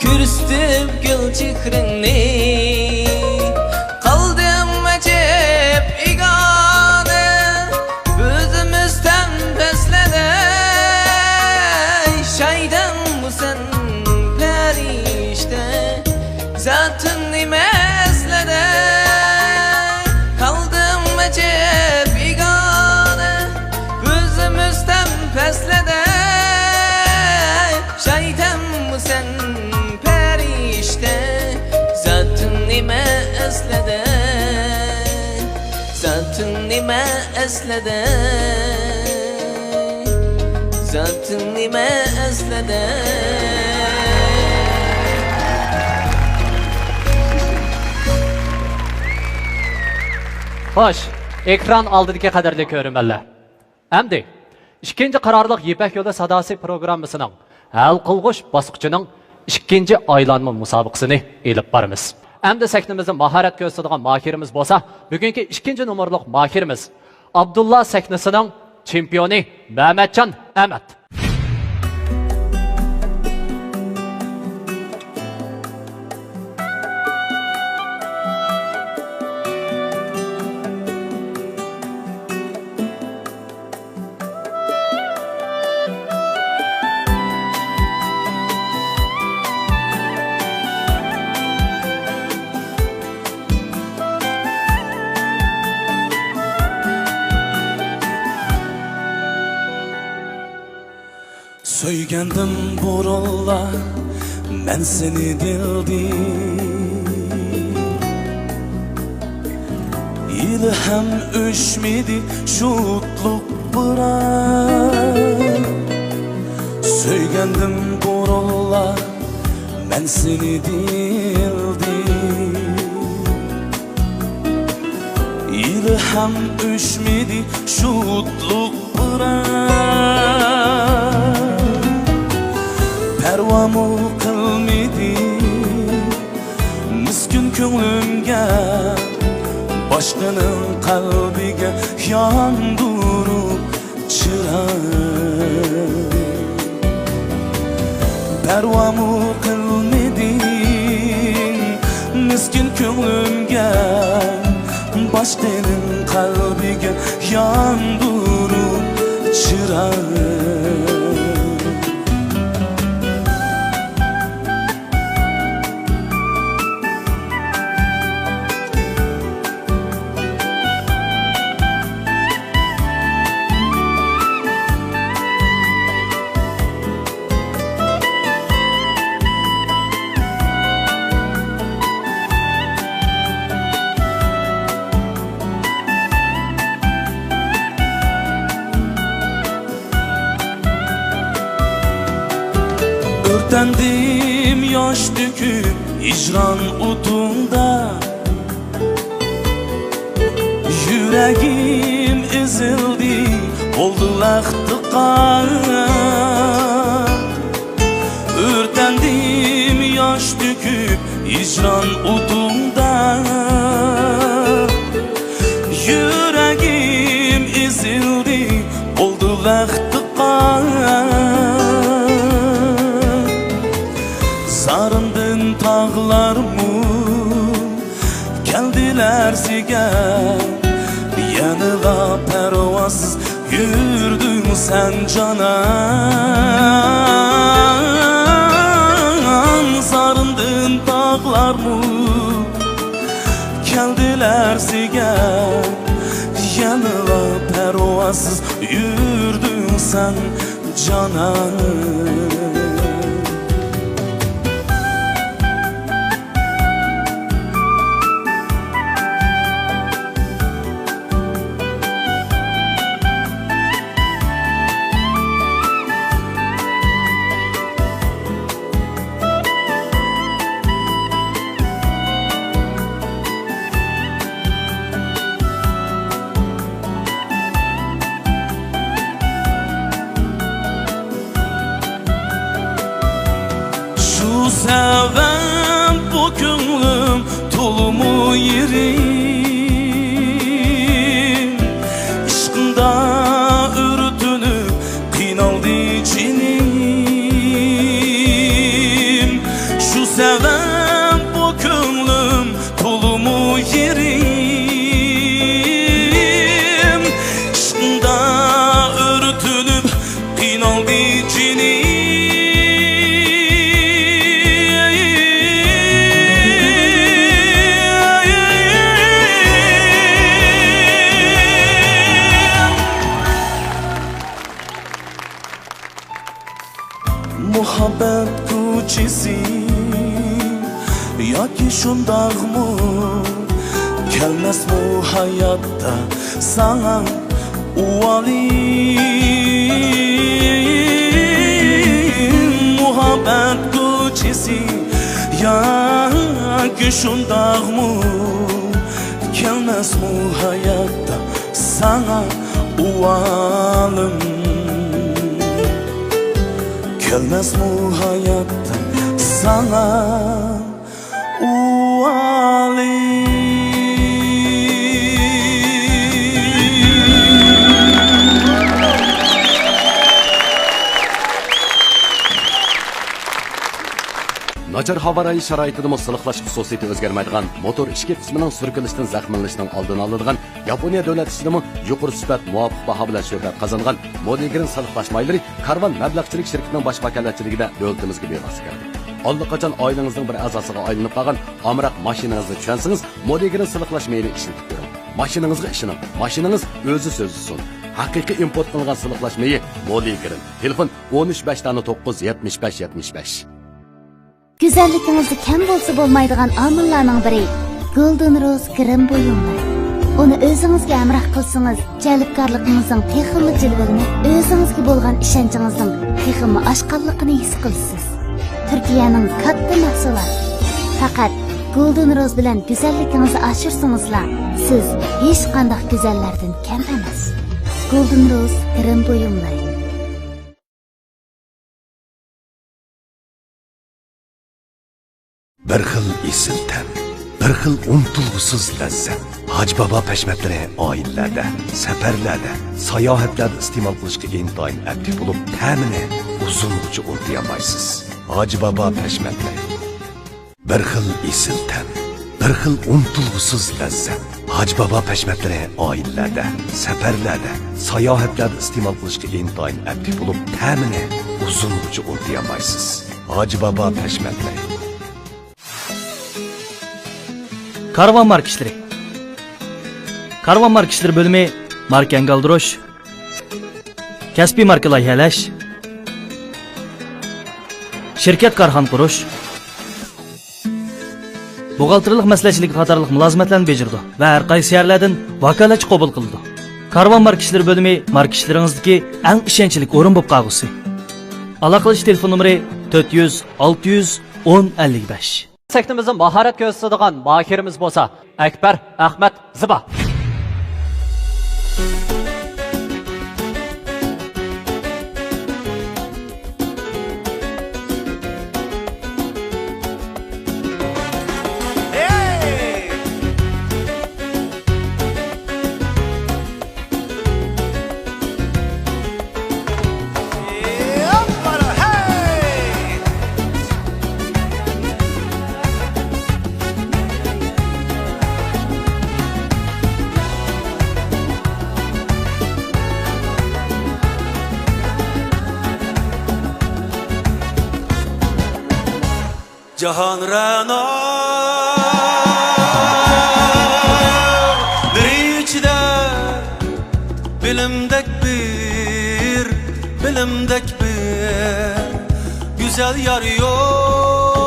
كۆرسىتىپ گۈل چېھرىڭنى. قالدىم ئەجەب بىگانە، ئۆزىمىزدىن پەسلىدە. شايدىنمۇ سەن پەرىشتە، زاتىڭ نېمە ئەسلىدە؟ قالدىم ئەجەب بىگانە، ئۆزىمىزدىن پەسلىدە. شايدىنمۇ سەن پەرىشتە، زاتىڭ نېمە ئەسلىدە؟ زاتىڭ نېمە ئەسلىدە؟ زاتىڭ نېمە ئەسلىدە؟ خوش، ئېكران ئالدىدىكى قەدىرلىك كۆرۈرمەنلەر. ئەمدى ئىككىنچى قارارلىق يىپەك يولى ساداسى پروگراممىسىنىڭ ھەل قىلغۇچ باسقۇچىنىڭ ئىككىنچى ئايلانما مۇسابىقىسىنى ئېلىپ بارىمىز. ئەمدى سەھنىمىزدە ماھارەت كۆرسىتىدىغان ماھىرىمىز بولسا، بۈگۈنكى ئىككىنچى نومۇرلۇق ماھىرىمىز، ئابدۇللا سەھنىسىنىڭ چېمپىيونى مەمەتجان ئەمەت. سۆيگەندىم بۇرۇنلا، مەن سېنى دىلدىن، ھېلىھەم ئۆچمىدى شۇتلۇق بۇران. سۆيگەندىم بۇرۇنلا مەن سېنى دىلدىن، ھېلىھەم ئۆچمىدى شۇتلۇق بۇران. پەرۋامۇ قىلمىدى مىسكىن كۆڭلۈمگە، باشقىنىڭ قەلبىگە ياندۇرۇپ چىراي. پەرۋامۇ قىلمىدىڭ مىسكىن كۆڭلۈمگە، باشقىنىڭ قەلبىگە ياندۇرۇپ چىراي. ئۆرتەندىم ياش تۆكۈپ ھىجران ئوتۇڭدا، يۈرىكىم ئېزىلدى، بولدى لەختە قان. ئۆرتەندىم ياش تۆكۈپ ھىجران ئوتۇڭدا، يۈرىكىم ئېزىلدى، بولدى لەختە قان. زارىمدىن تاغلارمۇ كەلدى لەرزىگە، يەنىلا پەرۋاسىز يۈردۈڭ سەن جانان. زارىمدىن تاغلارمۇ كەلدى لەرزىگە، يەنىلا پەرۋاسىز يۈردۈڭ سەن جانان. شۇ سەۋەب بۇ كۆڭلۈم تولىمۇ يېرىم، ئىشقىڭدا ئۆرتىنىپ قىينالدى جېنىم. شۇ سەۋەب بۇ كۆڭلۈم تولىمۇ يېرىم، ئىشقىڭدا ئۆرتىنىپ قىينالدى جېنىم. مۇھەببەت كوچىسى ياكى شۇنداقمۇ؟ كەلمەسمۇ ھاياتتا ساڭا ئۇۋالىم؟ مۇھەببەت كوچىسى ياكى شۇنداقمۇ؟ كەلمەسمۇ ھاياتتا ساڭا ئۇۋالىم؟ كەلمەسمۇ ھاياتتا ساڭا ئۇۋالىم؟ ناچار ھاۋا رايى شارائىتىدىمۇ سىلىقلاش خۇسۇسىيىتى ئۆزگەرمەيدىغان، موتور ئىچكى قىسمىنىڭ سۈركىلىشتىن زەخىملىنىشنىڭ ئالدىنى ئالىدىغان، ياپونىيە دۆلەت ئىچىدىمۇ يۇقىرى سۈپەت، مۇۋاپىق باھا بىلەن شۆھرەت قازانغان مودىگرىن سىلىقلاش مايلىرى كارۋان مەبلەغچىلىك شىركىتىنىڭ باش ۋاكالەتچىلىكىدە دۆلىتىمىزگە بىۋاسىتە كىردى. ئاللىقاچان ئائىلىڭىزنىڭ بىر ئەزاسىغا ئايلىنىپ قالغان ئامراق ماشىنىڭىزنى چۈشەنسىڭىز، مودىگرىن سىلىقلاش مېيىنى ئىشلىتىپ كۆرۈڭ. ماشىنىڭىزغا ئىشىنىڭ، ماشىنىڭىز ئۆزى سۆزلىسۇن. ھەقىقىي ئىمپورت قىلىنغان سىلىقلاش مېيى مودىگرىن. تېلېفون: ئون ئۈچ، بەش تەڭ توققۇز، يەتمىش بەش، يەتمىش بەش. گۈزەللىكىڭىزدە كەم بولسا بولمايدىغان ئامىللارنىڭ بىرى گولدېن روز گىرىم بۇيۇملىرى. ئۇنى ئۆزىڭىزگە ھەمراھ قىلسىڭىز، جەلپكارلىقىڭىزنىڭ تېخىمۇ جىلۋىلىنىپ، ئۆزىڭىزگە بولغان ئىشەنچىڭىزنىڭ تېخىمۇ ئاشقانلىقىنى ھېس قىلىسىز. تۈركىيەنىڭ كاتتا مەھسۇلاتى. پەقەت گولدېن روز بىلەن گۈزەللىكىڭىزنى ئاشۇرسىڭىزلا، سىز ھېچقانداق گۈزەللەردىن كەم ئەمەس. گولدېن روز گىرىم بۇيۇملىرى. بىر خىل ئېسىل تەم، بىر خىل ئۇنتۇلغۇسىز لەززەت. ھاجى بابا پەشمەتلىرى ئائىلىلەردە، سەپەرلەردە، ساياھەتلەردە ئىستېمال قىلىشقا ئىنتايىن ئەپلىك بولۇپ، تەمىنى ئۇزۇنغىچە ئۇنتۇيالمايسىز. ھاجى بابا پەشمەتلىرى. بىر خىل ئېسىل تەم، بىر خىل ئۇنتۇلغۇسىز لەززەت. ھاجى بابا پەشمەتلىرى ئائىلىلەردە، سەپەرلەردە، ساياھەتلەردە ئىستېمال قىلىشقا ئىنتايىن ئەپلىك بولۇپ، تەمىنى ئۇزۇنغىچە ئۇنتۇيالمايسىز. ھاجى بابا پەشمەتلىرى. كارۋان ماركا ئىشلىرى. كارۋان ماركا ئىشلىرى بۆلۈمى ماركا ئەنگە ئالدۇرۇش، كەسپىي ماركا لايىھەلەش، شىركەت كارخانا قۇرۇش، بوغالتىرلىق مەسلىھەتچىلىكى قاتارلىق مۇلازىمەتلەرنى بېجىرىدۇ ۋە ھەر قايسى شەھەرلەردىن ۋاكالەتچى قوبۇل قىلىدۇ. كارۋان ماركا ئىشلىرى بۆلۈمى ماركا ئىشلىرىڭىزدىكى ئەڭ ئىشەنچلىك ئورۇن بولۇپ قالغۇسى. ئالاقىلىشىش تېلېفون نومۇرى تۆت يۈز، ئالتە يۈز، ئون، ئەللىك بەش. سەھنىمىزدە ماھارەت كۆرسىتىدىغان ماھىرىمىز بولسا ئەكبەر ئەخمەت زىبا. جاھان رەنا بىر ئىچىدە بىلىمدەك بىر، بىلىمدەك بىر گۈزەل يار يوق.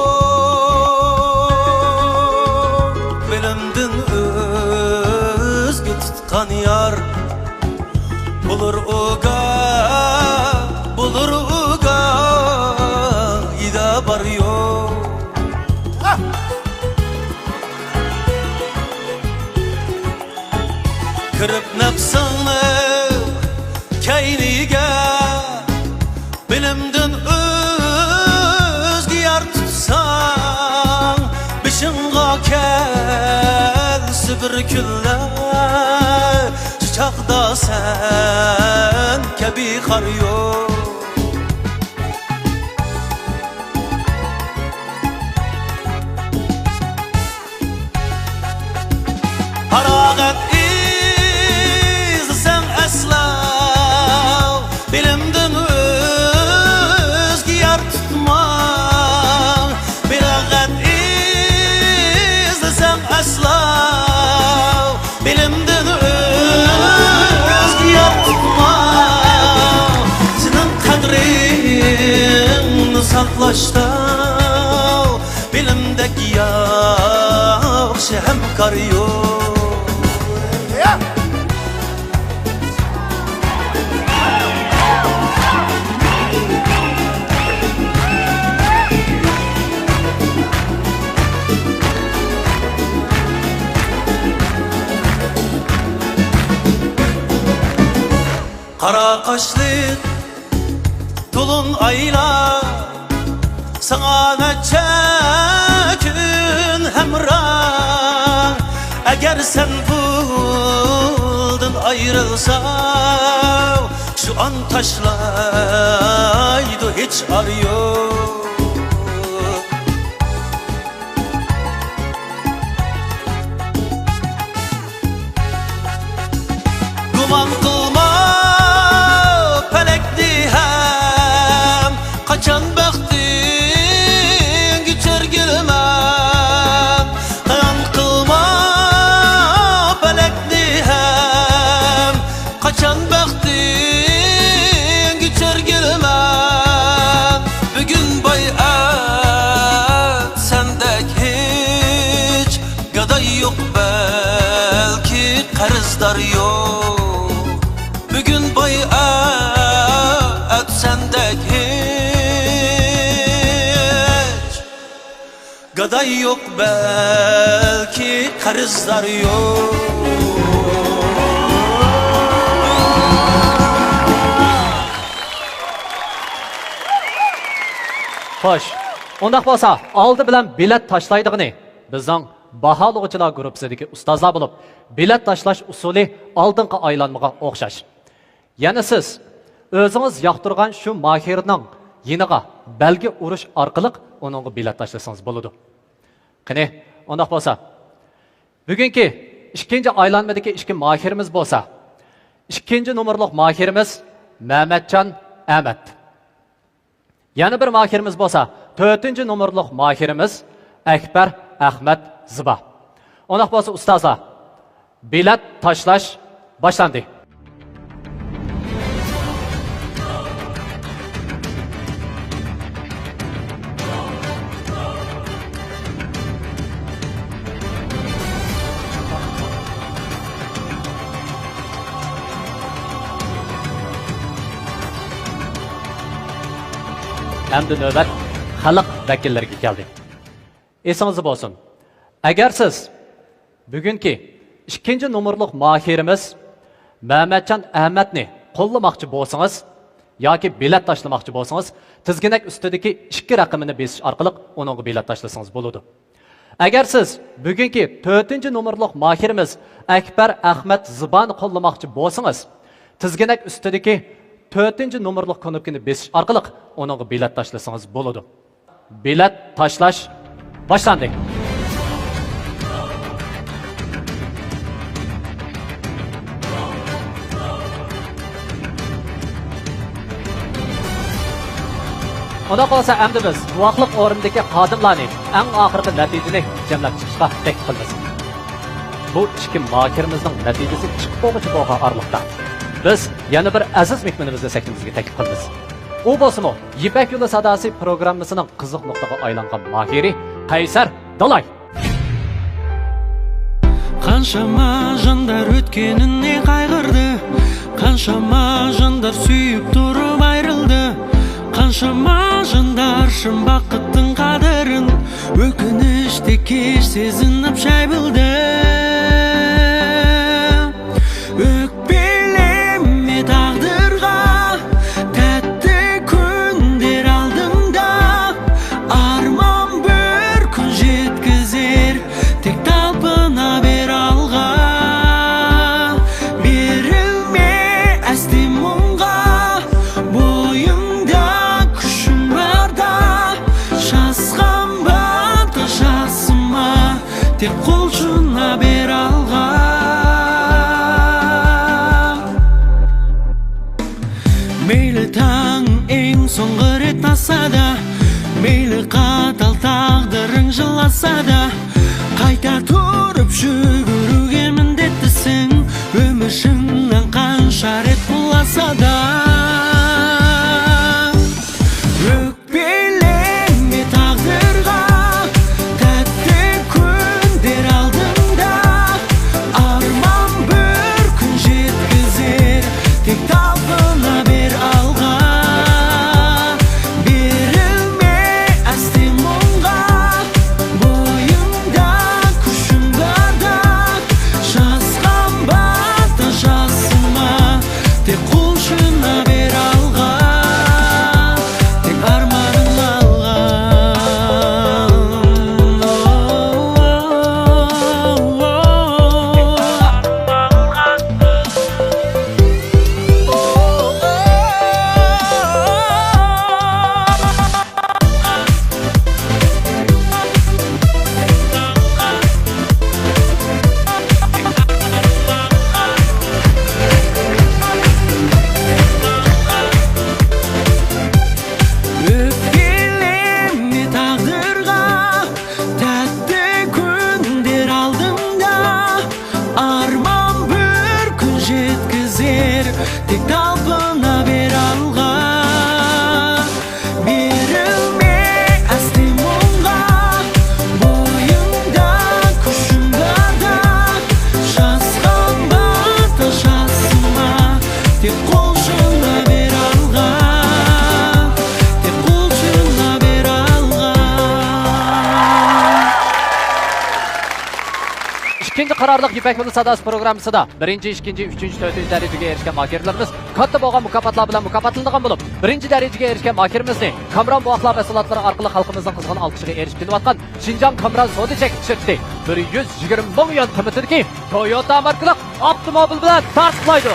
بىلىمدىن ئۆزگە تۇتقان يار بولۇر ئۇگا، بولۇر ئۇگا، ئىدا بار يوق. كىرىپ نەپسىڭنى كەينىگە، بىلىمدىن ئۆزگە يار تۇتساڭ، بېشىڭغا كەلسە بىر كۈنلەر، شۇ چاغدا سەن كەبى خار يوق. پاراغەت ئىزدىسەڭ ئەسلەو، بىلىمدىن ئۆزگە يار تۇتماڭ. پاراغەت ئىزدىسەڭ ئەسلەو، بىلىمدىن ئۆزگە يار تۇتماڭ. سېنىڭ قەدرىڭنى ساقلاشتا بىلىمدەك ياخشى ھەمكار يوق. قارا قاشلىق تولۇن ئايلار، ساڭا نەچچە كۈن ھەمراھ. ئەگەر سەن پۇلدىن ئايرىلساڭ، شۇ ئان تاشلايدۇ، ھېچ ئار يوق. گۇمان قىلما پەلەكنى ھەم، قاچان بەختىڭگە چۆرگىلىمەن. قايان قىلما پەلەكنى ھەم، قاچان بەختىڭگە چۆرگىلىمەن. بۈگۈن باي، ئە، گاداي يوق بەلكى قەرزدار يوق، بۈگۈن باي ئەتىسەندەك ھېچ. گاداي يوق بەلكى قەرزدار يوق. خوش، ئۇنداق بولسا ئالدى بىلەن بېلەت تاشلايدىغىنى بىزنىڭ باھالىغۇچىلار گۇرۇپپىسىدىكى ئۇستازلار بولۇپ، بېلەت تاشلاش ئۇسۇلى ئالدىنقى ئايلانمىغا ئوخشاش. يەنە سىز ئۆزىڭىز ياقتۇرغان شۇ ماھىرنىڭ يېنىغا بەلگە ئۇرۇش ئارقىلىق ئۇنىڭغا بېلەت تاشلىسىڭىز بولىدۇ. قېنى، ئۇنداق بولسا، بۈگۈنكى ئىككىنچى ئايلانمىدىكى ئىككى ماھىرىمىز بولسا، ئىككىنچى نومۇرلۇق ماھىرىمىز مەمەتجان ئەمەت. يەنە بىر ماھىرىمىز بولسا، تۆتىنچى نومۇرلۇق ماھىرىمىز ئەكبەر ئەخمەت زىبا. ئۇنداق بولسا، ئۇستازلار، بېلەت تاشلاش باشلاندى. ئەمدى نۆۋەت خەلق ۋەكىللىرىگە كەلدى. ئېسىڭىزدە بولسۇن، ئەگەر سىز بۈگۈنكى ئىككىنچى نومۇرلۇق ماھىرىمىز مەمەتجان ئەمەتنى قوللىماقچى بولسىڭىز ياكى بېلەت تاشلىماقچى بولسىڭىز، تىزگىنەك ئۈستىدىكى ئىككى رەقىمىنى بېسىش ئارقىلىق ئۇنىڭغا بېلەت تاشلىسىڭىز بولىدۇ. ئەگەر سىز بۈگۈنكى تۆتىنچى نومۇرلۇق ماھىرىمىز ئەكبەر ئەخمەت زىبانى قوللىماقچى بولسىڭىز، تىزگىنەك ئۈستىدىكى تۆتىنچى نومۇرلۇق كۇنۇپكىنى بېسىش ئارقىلىق ئۇنىڭغا بېلەت تاشلىسىڭىز بولىدۇ. بېلەت تاشلاش باشلاندى. ئۇنداق بولسا، ئەمدى بىز گۇۋاھلىق ئورنىدىكى خادىملارنى ئەڭ ئاخىرقى نەتىجىنى جەملەپ چىقىشقا تەكلىپ قىلىمىز. بۇ ئىككى ماھىرىمىزنىڭ نەتىجىسى چىقىپ بولغۇچە بولغان ئارىلىقتا، بىز يەنە بىر ئەزىز مېھمىنىمىزنى سەھنىمىزگە تەكلىپ قىلىمىز. ئۇ بولسىمۇ يىپەك يولى ساداسى پروگراممىسىنىڭ قىزىق نۇقتىغا ئايلانغان ماھىرى قەيسەر دالاي. قانشاما جاندا ئۆتكىنىنى قايغۇردى، قانشاما جاندا سۆيۈپ تۇرۇپ ئايرىلدى، قانشاما جاندا شۇ ۋاقىتنىڭ قەدرىنى ئۆكۈنۈشتەك سېزىنىپ شەي بولدى. ئۆكپىلىمە تەقدىرغا، تەتتى كۈنلەر ئالدىڭدا، ئارمان بىر كۈن يەتكۈزەر، تەك تالپىنا بېرىلغا. بېرىلمە ئەستە مۇڭغا، بويۇڭدا كۈچۈڭ باردا، چاسقان بار تاشاسىما، تەك قول چۇنا بېرىلغا. مەيلى تاڭ ئەڭ سوڭغى رەت ئاتسا دا، مەيلى قاتال تەقدىرىڭ يىللاتسا دا، قايتا تۇرۇپ يۈگۈرۈشكە مىندەت دېسەڭ، ئۆمۈرۈڭنىڭ قانچە رەت قوللاتسا دا. ئۆكپىلىمە تەقدىرغا، تەتتى كۈنلەر ئالدىڭدا، ئارمان بىر كۈن يەتكۈزەر، تەك تالپىنا بېرىلغا. بېرىلمە ئەستە مۇڭغا، بويۇڭدا كۈچۈڭ باردا، ئىككىنچى قارارلىق يىپەك يولى ساداسى پروگراممىسىدا بىرىنچى، ئىككىنچى، ئۈچىنچى، تۆتىنچى دەرىجىگە ئېرىشكەن ماھىرلىرىمىز كاتتا بولغان مۇكاپاتلار بىلەن مۇكاپاتلىنىدىغان بولۇپ، بىرىنچى دەرىجىگە ئېرىشكەن ماھىرىمىزنى كامران بوۋاقلار مەھسۇلاتلىرى ئارقىلىق خەلقىمىزنىڭ قىزغىن ئالقىشىغا ئېرىشىپ كېلىۋاتقان شىنجاڭ كامران سودا چەكلىك شىركىتى بىر يۈز يىگىرمە مىڭ يۈەن قىممىتىدىكى تويوتا ماركىلىق ئاپتوموبىل بىلەن تارتۇقلايدۇ.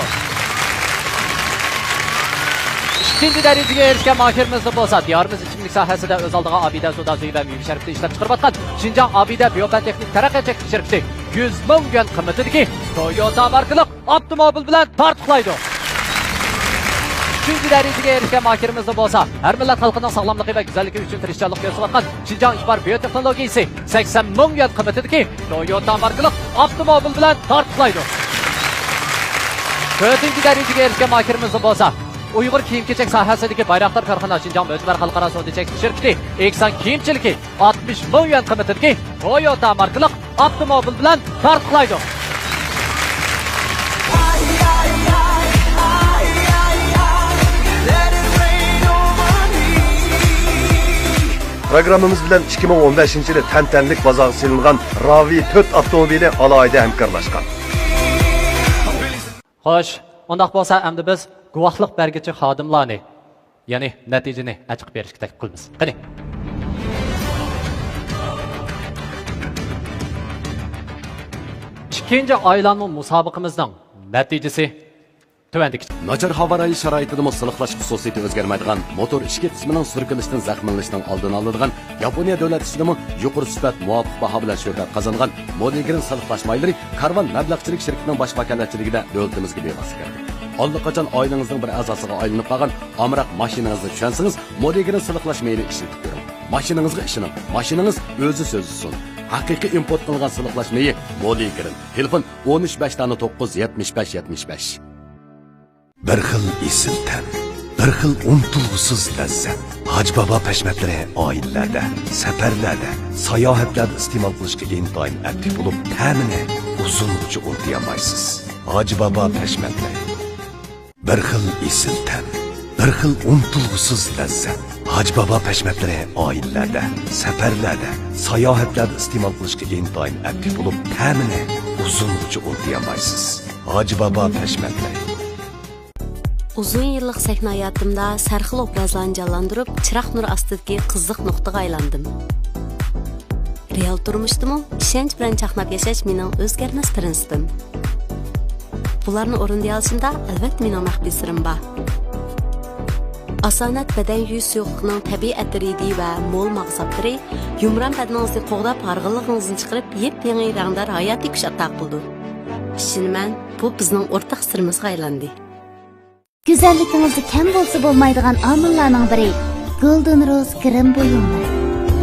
ئىككىنچى دەرىجىگە ئېرىشكەن ماھىرىمىزنى بولسا، دىيارىمىز ئىچىملىك ساھەسىدە ئۆز ئالدىغا ئابىدە سودا سۈيى ۋە مېۋە شەربىتى ئىشلەپ چىقىرىۋاتقان شىنجاڭ ئابىدە بىيوپەن تېخنىك تەرەققىيات چەكلىك شىركىتى يۈز مىڭ يۈەن قىممىتىدىكى تويوتا ماركىلىق ئاپتوموبىل بىلەن تارتۇقلايدۇ. ئۈچىنچى دەرىجىگە ئېرىشكەن ماھىرىمىزنى بولسا، ھەر مىللەت خەلقىنىڭ ساغلاملىقى ۋە گۈزەللىكى ئۈچۈن تىرىشچانلىق كۆرسىتىۋاتقان شىنجاڭ ئىكبار بىيوتېخنولوگىيىسى سەكسەن مىڭ يۈەن قىممىتىدىكى تويوتا ماركىلىق ئاپتوموبىل بىلەن تارتۇقلايدۇ. تۆتىنچى دەرىجىگە ئېرىشكەن ماھىرىمىزنى بولسا، ئۇيغۇر كىيىم-كېچەك ساھەسىدىكى بايراقدار كارخانا شىنجاڭ مۆتىبەر خەلقئارا سودا چەكلىك شىركىتى ئېھسان كىيىمچىلىكى ئاتمىش مىڭ يۈەن قىممىتىدىكى تويوتا ماركىلىق ئاپتوموبىل بىلەن تارتۇقلايدۇ. پروگراممىمىز بىلەن ئىككى مىڭ ئون بەشىنچى يىلى تەنتەنىلىك بازارغا سېلىنغان راۋى تۆت ئاپتوموبىلى ئالاھىدە ھەمكارلاشقان. خوش، ئۇنداق بولسا ئەمدى بىز گۇۋاھلىق بەرگۈچى خادىملارنى، يەنى نەتىجىنى ئەچىقىپ بېرىشكە تەكلىپ قىلىمىز. قېنى. ئىككىنچى ئايلانما مۇسابىقىمىزنىڭ نەتىجىسى تۆۋەندىكىچە. ناچار ھاۋا رايى شارائىتىدىمۇ سىلىقلاش خۇسۇسىيىتى ئۆزگەرمەيدىغان موتور ئىچكى قىسمىنىڭ سۈركىلىشتىن زەخىملىنىشنىڭ ئالدىنى ئالىدىغان ياپونىيە دۆلەت ئىچىدىمۇ يۇقىرى سۈپەت، مۇۋاپىق باھا بىلەن شۆھرەت قازانغان مولىگرىن سىلىقلاش مايلىرى كارۋان مەبلەغچىلىك شىركىتىنىڭ باش ۋاكالەتچىلىكىدە دۆلىتىمىزگە بىۋاسىتە كىردى. ئاللىقاچان ئائىلىڭىزنىڭ بىر ئەزاسىغا ئايلىنىپ قالغان ئامراق ماشىنىڭىزنى چۈشەنسىڭىز، مولىگرىن سىلىقلاش مېيىنى ئىشلىتىپ كۆرۈڭ. ماشىنىڭىزغا ئىشىنىڭ، ماشىنىڭىز ئۆزى سۆزلىسۇن. ھەقىقىي ئىمپورت قىلىنغان سىلىقلاش مېيى مولىگرىن. تېلېفون: ئون ئۈچ بەش دانە توققۇز يەتمىش بەش يەتمىش بەش. بىر خىل ئېسىل تەم، بىر خىل ئۇنتۇلغۇسىز لەززەت. ھاجى بابا پەشمەتلىرى ئائىلىلەردە، سەپەرلەردە، ساياھەتلەردە ئىستېمال قىلىشقا ئىنتايىن ئەپلىك بولۇپ، تەمىنى ئۇزۇنغىچە ئۇنتۇيالمايسىز. ھاجى بابا پەشمەتلىرى. بىر خىل ئېسىل تەم، بىر خىل ئۇنتۇلغۇسىز لەززەت. ھاجى بابا پەشمەتلىرى ئائىلىلەردە، سەپەرلەردە، ساياھەتلەردە ئىستېمال قىلىشقا ئىنتايىن ئەپلىك بولۇپ، تەمىنى ئۇزۇنغىچە ئۇنتۇيالمايسىز. ھاجى بابا پەشمەتلىرى. ئۇزۇن يىللىق سەھنە ھاياتىمدا سەرخىل ئوبرازلارنى جانلاندۇرۇپ، چىراغ نۇرى ئاستىدىكى قىزىق نۇقتىغا ئايلاندىم. رېئال تۇرمۇشتىمۇ ئىشەنچ بىلەن چاقناپ ياشاش مېنىڭ ئۆزگەرمەس پىرىنسىپىم. بۇلارنى ئورۇندىيالىشىمدا، ئەلۋەتتە، مېنىڭ مەخپىي سىرىم بار. ئاسانەت بەدەن يۇيۇش سۇيۇقلۇقىنىڭ تەبىئىي ئەتىرى ۋە مول ماغزاپلىرى يۇمران بەدىنىڭىزنى قوغداپ، ھارغىنلىقىڭىزنى چىقىرىپ، يېپيېڭى رەڭدار ھاياتىي كۈچ ئاتا قىلىدۇ. ئىشىنىمەن، بۇ بىزنىڭ ئورتاق سىرىمىزغا ئايلاندى. گۈزەللىكىڭىزدە كەم بولسا بولمايدىغان ئامىللارنىڭ بىرى، گولدېن روز گىرىم بۇيۇملىرى.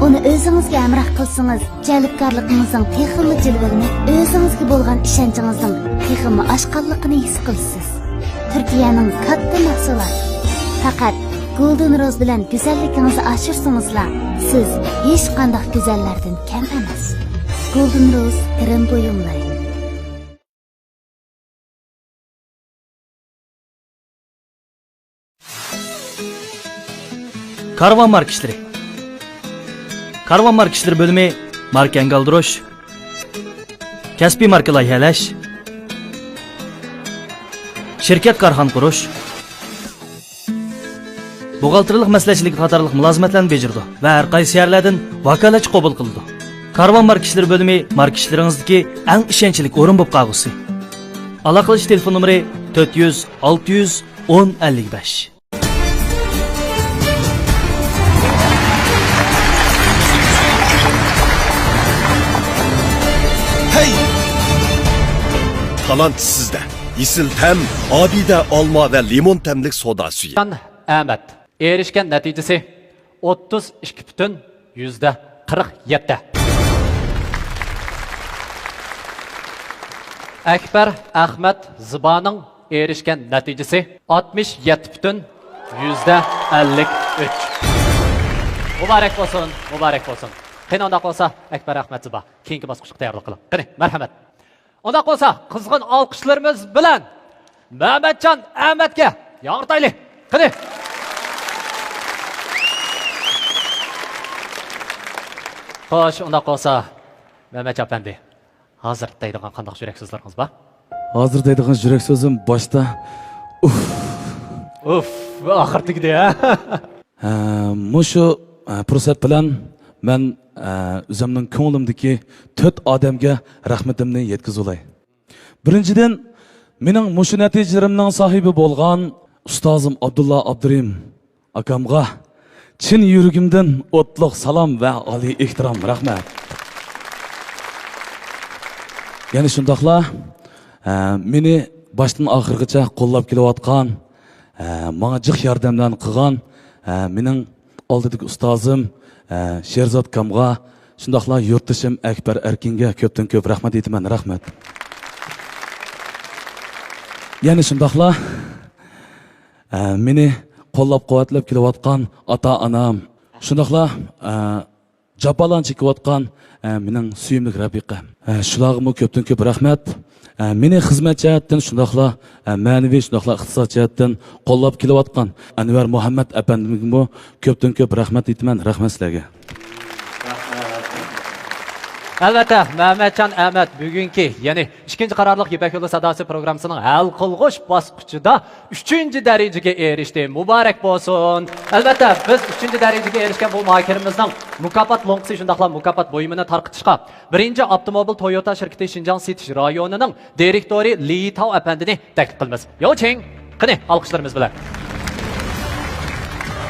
ئۇنى ئۆزىڭىزگە ھەمراھ قىلسىڭىز، جەلپكارلىقىڭىزنىڭ تېخىمۇ جىلۋىلىنىپ، ئۆزىڭىزگە بولغان ئىشەنچىڭىزنىڭ تېخىمۇ ئاشقانلىقىنى ھېس قىلىسىز. تۈركىيەنىڭ كاتتا مەھسۇلاتى. پەقەت گولدېن روز بىلەن گۈزەللىكىڭىزنى ئاشۇرسىڭىزلا، سىز ھېچقانداق گۈزەللەردىن كەم ئەمەس. گولدېن روز گىرىم بۇيۇملىرى. كارۋان ماركا ئىشلىرى. كارۋان ماركا ئىشلىرى بۆلۈمى ماركا ئەنگە ئالدۇرۇش، كەسپىي ماركا لايىھەلەش، شىركەت، كارخانا قۇرۇش، بوغالتىرلىق مەسلىھەتچىلىكى قاتارلىق مۇلازىمەتلەرنى بېجىرىدۇ ۋە ھەر قايسى شەھەرلەردىن ۋاكالەتچى قوبۇل قىلىدۇ. كارۋان ماركا ئىشلىرى بۆلۈمى ماركا ئىشلىرىڭىزدىكى ئەڭ ئىشەنچلىك ئورۇن بولۇپ قالغۇسى. ئالاقىلىشىش تېلېفون نومۇرى: تۆت يۈز، ئالتە يۈز، ئون، ئەللىك بەش. ھەي! تالانت سىزدە. ئېسىل تەم، ئابىدە ئالما ۋە لىمون تەملىك سودا سۈيى. ئەمەت. ئېرىشكەن نەتىجىسى ئوتتۇز ئىككى پۈتۈن يۈزدە قىرىق يەتتە. ئەكبەر ئەخمەت زىبانىڭ ئېرىشكەن نەتىجىسى ئاتمىش يەتتە پۈتۈن يۈزدە ئەللىك ئۈچ. مۇبارەك بولسۇن، مۇبارەك بولسۇن. قېنى، ئۇنداق بولسا، ئەكبەر ئەخمەت زىبا، كېيىنكى باسقۇچقا تەييارلىق قىلىڭ. قېنى، مەرھەمەت. ئۇنداق بولسا، قىزغىن ئالقىشلىرىمىز بىلەن مەمەتجان ئەمەتكە ياڭرىتايلى. قېنى. خوش، ئۇنداق بولسا، مەمەتجان ئەپەندى، ھازىر دەيدىغان قانداق يۈرەك سۆزلىرىڭىز بار؟ ھازىر دەيدىغان يۈرەك سۆزۈم باشتا، ئۇف. ئۇف، ئاخىر تۈگىدى، ھە؟ ھە، مۇشۇ، ھە، پۇرسەت بىلەن مەن، ھە، ئۆزۈمنىڭ كۆڭلۈمدىكى تۆت ئادەمگە رەھمىتىمنى يەتكۈزۈۋالاي. بىرىنچىدىن، مېنىڭ مۇشۇ نەتىجىلىرىمنىڭ ساھىبى بولغان ئۇستازىم ئابدۇللا ئابدۇرېھىم ئاكامغا چىن يۈرىكىمدىن ئوتلۇق سالام ۋە ئالىي ئېھتىرام، رەھمەت. يەنە شۇنداقلا، ئە، مېنى باشتىن ئاخىرغىچە قوللاپ كېلىۋاتقان، ئە، ماڭا جىق ياردەملەرنى قىلغان، ئە، مېنىڭ ئالدىدىكى ئۇستازىم، ئە، شېرزات ئاكامغا، شۇنداقلا يۇرتدىشىم ئەكبەر ئەركىنگە كۆپتىن كۆپ رەھمەت ئېيتىمەن، رەھمەت. يەنە شۇنداقلا، ئە، مېنى قوللاپ-قۇۋۋەتلەپ كېلىۋاتقان ئاتا-ئانام، شۇنداقلا، ئە، جاپالارنى چېكىۋاتقان، ئە، مېنىڭ سۆيۈملۈك رەپىقەم. ئە، شۇلارغىمۇ كۆپتىن كۆپ رەھمەت. ئە، مېنى خىزمەت جەھەتتىن شۇنداقلا، ئە، مەنىۋى، شۇنداقلا ئىقتىساد جەھەتتىن قوللاپ كېلىۋاتقان ئەنۋەر مۇھەممەت ئەپەندىمگىمۇ كۆپتىن كۆپ رەھمەت ئېيتىمەن. رەھمەت سىلەرگە. ئەلۋەتتە، مەمەتجان ئەمەت بۈگۈنكى، يەنى ئىككىنچى قارارلىق يىپەك يولى ساداسى پروگراممىسىنىڭ ھەل قىلغۇچ باسقۇچىدا ئۈچىنچى دەرىجىگە ئېرىشتى. مۇبارەك بولسۇن! ئەلۋەتتە، بىز ئۈچىنچى دەرىجىگە ئېرىشكەن بۇ ماھىرىمىزنىڭ مۇكاپات لوڭقىسى شۇنداقلا مۇكاپات بۇيۇمىنى تارقىتىشقا بىرىنچى ئاپتوموبىل تويوتا شىركىتى شىنجاڭ سېتىش رايونىنىڭ دىرېكتورى لى تاۋ ئەپەندىنى تەكلىپ قىلىمىز. ياۋچىڭ! قېنى، ئالقىشلىرىمىز بىلەن.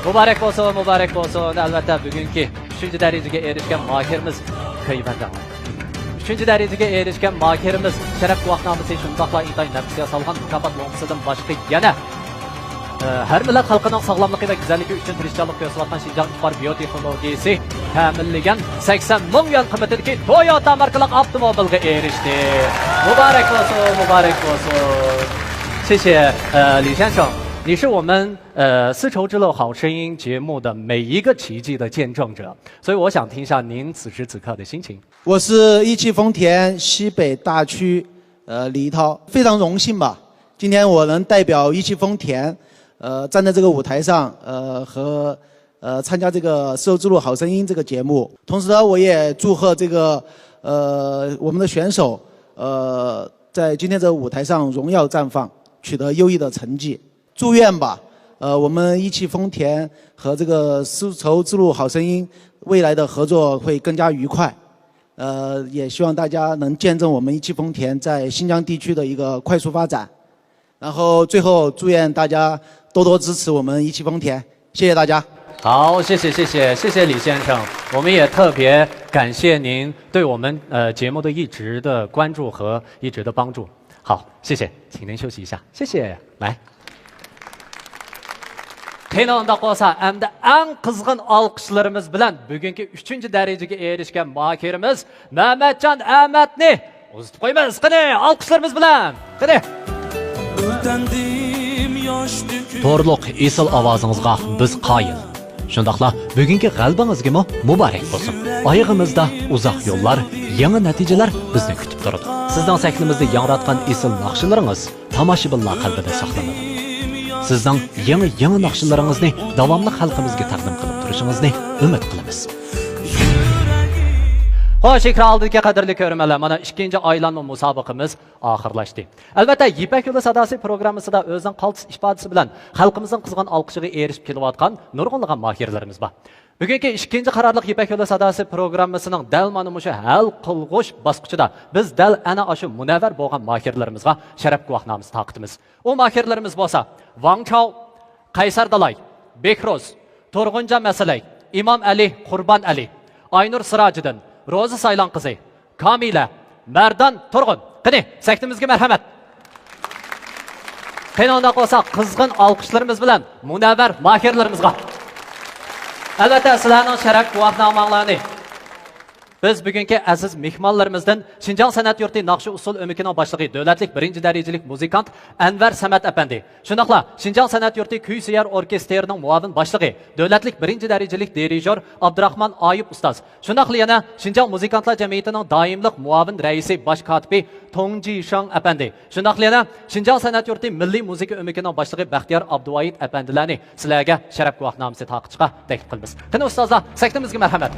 مۇبارەك بولسۇن، مۇبارەك بولسۇن. ئەلۋەتتە، بۈگۈنكى ئۈچىنچى دەرىجىگە ئېرىشكەن ماھىرىمىز كۆيۈۋەردى. ئۈچىنچى دەرىجىگە ئېرىشكەن ماھىرىمىز شەرەپ گۇۋاھنامىسى شۇنداقلا ئىنتايىن نەپىسكە سالغان مۇكاپات لوڭقىسىدىن باشقا يەنە، ئە، ھەر مىللەت خەلقىنىڭ ساغلاملىقى ۋە گۈزەللىكى ئۈچۈن تىرىشچانلىق كۆرسىتىۋاتقان شىنجاڭ ئىپار بىيو تېخنولوگىيىسى تەمىنلىگەن سەكسەن مىڭ يۈەن قىممىتىدىكى تويوتا ماركىلىق ئاپتوموبىلغا ئېرىشتى. مۇبارەك بولسۇن، مۇبارەك بولسۇن. 谢谢，呃，李先生，你是我们 呃，丝绸之路好声音节目的每一个奇迹的见证者，所以我想听一下您此时此刻的心情。我是一汽丰田西北大区，呃，李一涛，非常荣幸吧，今天我能代表一汽丰田，呃，站在这个舞台上，呃，和，呃，参加这个丝绸之路好声音这个节目。同时呢，我也祝贺这个，呃，我们的选手，呃，在今天这个舞台上荣耀绽放，取得优异的成绩。 祝愿吧，呃，我们一汽丰田和这个丝绸之路好声音未来的合作会更加愉快。呃，也希望大家能见证我们一汽丰田在新疆地区的一个快速发展。然后最后祝愿大家多多支持我们一汽丰田，谢谢大家。好，谢谢，谢谢，谢谢李先生，我们也特别感谢您对我们，呃，节目的一直的关注和一直的帮助。好，谢谢，请您休息一下，谢谢，来。 قېنى ئۇنداق بولسا، ئەمدى ئەڭ قىزغىن ئالقىشلىرىمىز بىلەن بۈگۈنكى ئۈچىنچى دەرىجىگە ئېرىشكەن ماھىرىمىز مەمەتجان ئەمەتنى ئۇزىتىپ قويىمىز. قېنى، ئالقىشلىرىمىز بىلەن. قېنى. تورلۇق ئېسىل ئاۋازىڭىزغا بىز قايىل. شۇنداقلا بۈگۈنكى غەلىبىڭىزگىمۇ مۇبارەك بولسۇن. ئايىغىمىزدا ئۇزاق يوللار، يېڭى نەتىجىلەر بىزنى كۈتۈپ تۇرىدۇ. سىزنىڭ سەھنىمىزدە ياڭراتقان ئېسىل ناخشىلىرىڭىز تاماشىبىنلار قەلبىدە ساقلىنىدۇ. سىزنىڭ يېڭى، يېڭى ناخشىلىرىڭىزنى داۋاملىق خەلقىمىزگە تەقدىم قىلىپ تۇرۇشىڭىزنى ئۈمىد قىلىمىز. خوش، ئېكران ئالدىدىكى قەدىرلىك كۆرۈرمەنلەر، مانا ئىككىنچى ئايلانما مۇسابىقىمىز ئاخىرلاشتى. ئەلۋەتتە، يىپەك يولى ساداسى پروگراممىسىدا ئۆزىنىڭ قالتىس ئىپادىسى بىلەن خەلقىمىزنىڭ قىزغىن ئالقىشىغا ئېرىشىپ كېلىۋاتقان نۇرغۇنلىغان ماھىرلىرىمىز بار. بۈگۈنكى ئىككىنچى قارارلىق يىپەك يولى ساداسى پروگراممىسىنىڭ دەل مانا مۇشۇ ھەل قىلغۇچ باسقۇچىدا بىز دەل ئەنە ئاشۇ مۇنەۋۋەر بولغان ماھىرلىرىمىزغا شەرەپ گۇۋاھنامىسى تارقىتىمىز. ئۇ ماھىرلىرىمىز بولسا، ۋاڭ چاۋ، قەيسەر دالاي، بېھروز، تۇرغۇنجان مەسلەي، ئىمام ئەلى، قۇربان ئەلى، ئاينۇر سىراجىدىن، روزا سايلان قىزى، كامىلە، مەردان تۇرغۇن. قېنى، سەھنىمىزگە مەرھەمەت. قېنى، ئۇنداق بولسا، قىزغىن ئالقىشلىرىمىز بىلەن مۇنەۋۋەر ماھىرلىرىمىزغا. ئەلۋەتتە، سىلەرنىڭ شەرەپ گۇۋاھناماڭلارنى بىز بۈگۈنكى ئەزىز مېھمانلىرىمىزدىن شىنجاڭ سەنئەت يۇرتى ناخشا ئۇسسۇل ئۆمىكىنىڭ باشلىقى، دۆلەتلىك بىرىنچى دەرىجىلىك مۇزىكانت ئەنۋەر سەمەت ئەپەندى، شۇنداقلا شىنجاڭ سەنئەت يۇرتى كۈي سۆيەر ئوركېستىرىنىڭ مۇئاۋىن باشلىقى، دۆلەتلىك بىرىنچى دەرىجىلىك دىرىژور ئابدۇراخمان ئايۇپ ئۇستاز، شۇنداقلا يەنە شىنجاڭ مۇزىكانتلار جەمئىيىتىنىڭ دائىملىق مۇئاۋىن رەئىسى، باش كاتىپى توڭ جىشاڭ ئەپەندى، شۇنداقلا يەنە شىنجاڭ سەنئەت يۇرتى مىللىي مۇزىكا ئۆمىكىنىڭ باشلىقى بەختىيار ئابدۇۋايىت ئەپەندىلەرنى سىلەرگە شەرەپ گۇۋاھنامىسى تارقىتىشقا تەكلىپ قىلىمىز. قېنى ئۇستازلار، سەھنىمىزگە مەرھەمەت.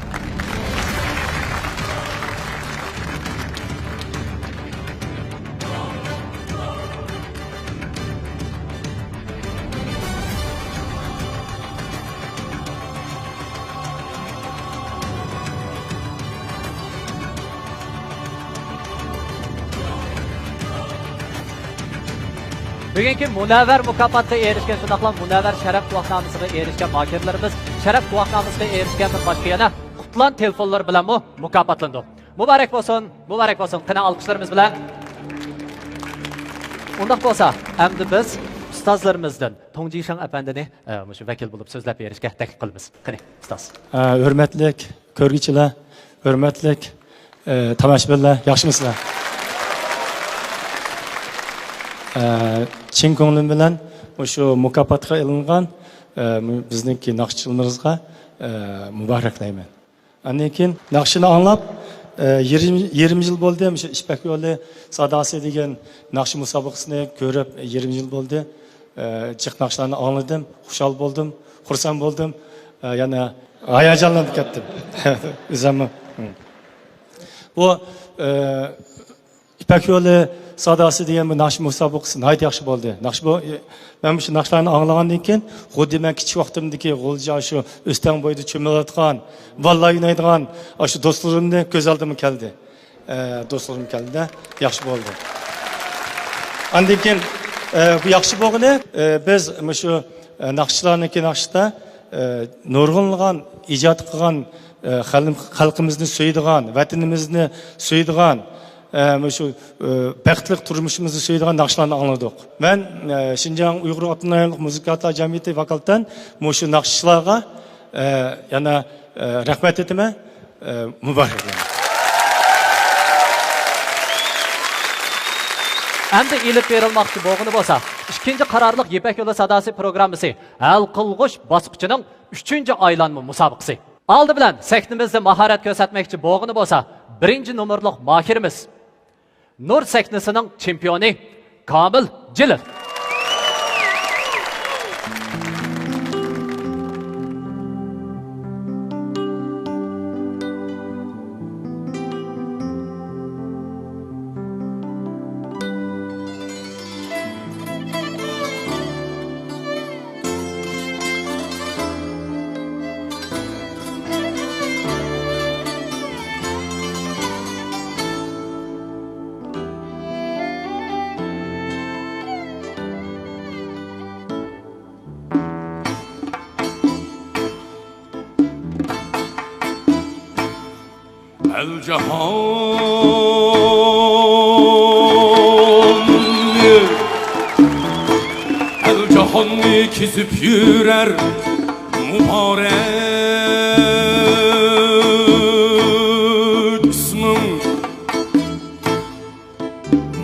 بۈگۈنكى مۇنەۋۋەر مۇكاپاتقا ئېرىشكەن، شۇنداقلا مۇنەۋۋەر شەرەپ گۇۋاھنامىسىغا ئېرىشكەن ماھىرلىرىمىز شەرەپ گۇۋاھنامىسىغا ئېرىشكەندىن باشقا يەنە قۇتلان تېلېفونلىرى بىلەنمۇ مۇكاپاتلىنىدۇ. مۇبارەك بولسۇن، مۇبارەك بولسۇن. قېنى، ئالقىشلىرىمىز بىلەن. ئۇنداق بولسا، ئەمدى بىز ئۇستازلىرىمىزدىن توڭ جىشاڭ ئەپەندىنى، ئە، مۇشۇ ۋەكىل بولۇپ سۆزلەپ بېرىشكە تەكلىپ قىلىمىز. قېنى، ئۇستاز. ئە، ھۆرمەتلىك كۆرگۈچىلەر، ھۆرمەتلىك، ئە، تاماشىبىنلار، ياخشىمۇسىلەر؟ ئە، چىن كۆڭلۈم بىلەن مۇشۇ مۇكاپاتقا ئېلىنغان، ئە، بىزنىڭكى ناخشىچىلىرىمىزغا، ئە، مۇبارەكلەيمەن. ئاندىن كېيىن ناخشىنى ئاڭلاپ، ئە، يېرىم، يېرىم يىل بولدى، مۇشۇ يىپەك يولى ساداسى دېگەن ناخشا مۇسابىقىسىنى كۆرۈپ يېرىم يىل بولدى. ئە، جىق ناخشىلارنى ئاڭلىدىم، خۇشال بولدۇم، خۇرسەن بولدۇم. ئە، يەنە ھاياجانلىنىپ كەتتىم. ئۆزۈممۇ. بۇ، ئە، يىپەك يولى ساداسى دېگەن بۇ ناخشا مۇسابىقىسى ناھايىتى ياخشى بولدى. ناخشا بۇ، مەن مۇشۇ ناخشىلارنى ئاڭلىغاندىن كېيىن، خۇددى مەن كىچىك ۋاقتىمدىكى غۇلجا شۇ ئۆستەڭ بويىدا چۆمۈلۈۋاتقان، بالىلار ئوينايدىغان ئاشۇ دوستلىرىمنى كۆز ئالدىمغا كەلدى. ئە، دوستلىرىم كەلدى-دە، ياخشى بولدى. ئاندىن كېيىن، ئە، بۇ ياخشى بولغىنى، ئە، بىز مۇشۇ، ئە، ناخشىچىلارنىڭكى ناخشىسىدا، ئە، نۇرغۇنلىغان ئىجاد قىلغان، ئە، خەلق-، خەلقىمىزنى سۆيىدىغان، ۋەتىنىمىزنى سۆيىدىغان، ئە، مۇشۇ، ئە، بەختلىك تۇرمۇشىمىزنى سۆيىدىغان ناخشىلارنى ئاڭلىدۇق. مەن، ئە، شىنجاڭ ئۇيغۇر ئاپتونوم رايونلۇق مۇزىكانتلار جەمئىيىتى ۋاكالىتەن مۇشۇ ناخشىچىلارغا، ئە، يەنە، ئە، رەھمەت ئېيتىمەن. ئە، مۇبارەك. ئەمدى ئېلىپ بېرىلماقچى بولغىنى بولسا، ئىككىنچى قارارلىق يىپەك يولى ساداسى پروگراممىسى ھەل قىلغۇچ باسقۇچىنىڭ ئۈچىنچى ئايلانما مۇسابىقىسى. ئالدى بىلەن سەھنىمىزدە ماھارەت كۆرسەتمەكچى بولغىنى بولسا، بىرىنچى نومۇرلۇق ماھىرىمىز، نۇر سەھنىسىنىڭ چېمپىيونى كامىل جېلىل. ئەل جاھان، ئەل جاھاننى كېزىپ يۈرەر مۇبارەك ئىسمىڭ.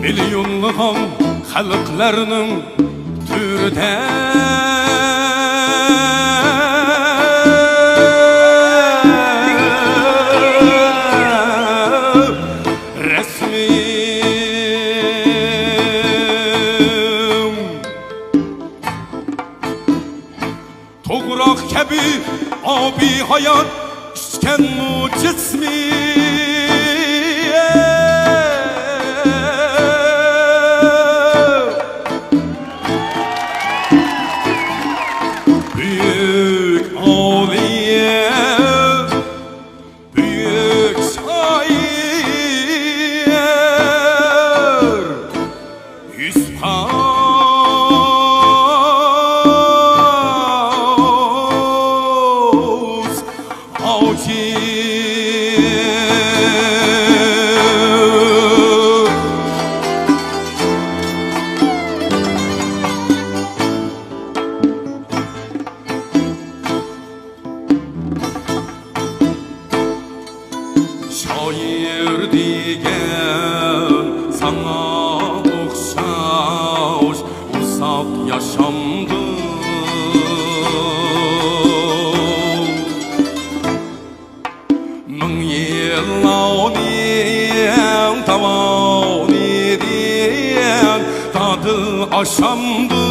مىليونلىغان خەلقلەرنىڭ تۆرىدە رەسمىڭ. توغراق كەبى ئابىي ھايات ئىچكەنمۇ جىسمى. بۈيۈك ئالىم، بۈيۈك شائىر يۈسۈپ خاس ھاجى. شائىر دېگەن ساڭا ئوخشاش ئۇزاق ياشامدۇ؟ مىڭ يىللارنىڭ داۋانىدىن دادىل ئاشامدۇ؟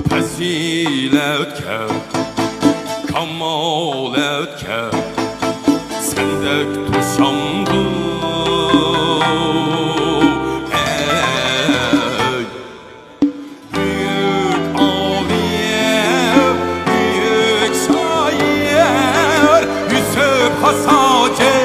پەزىلەتكە، كامالەتكە سەندەك توشامدۇ؟ ئەي، بۈيۈك ئالىم، بۈيۈك شائىر يۈسۈپ خاس ھاجى.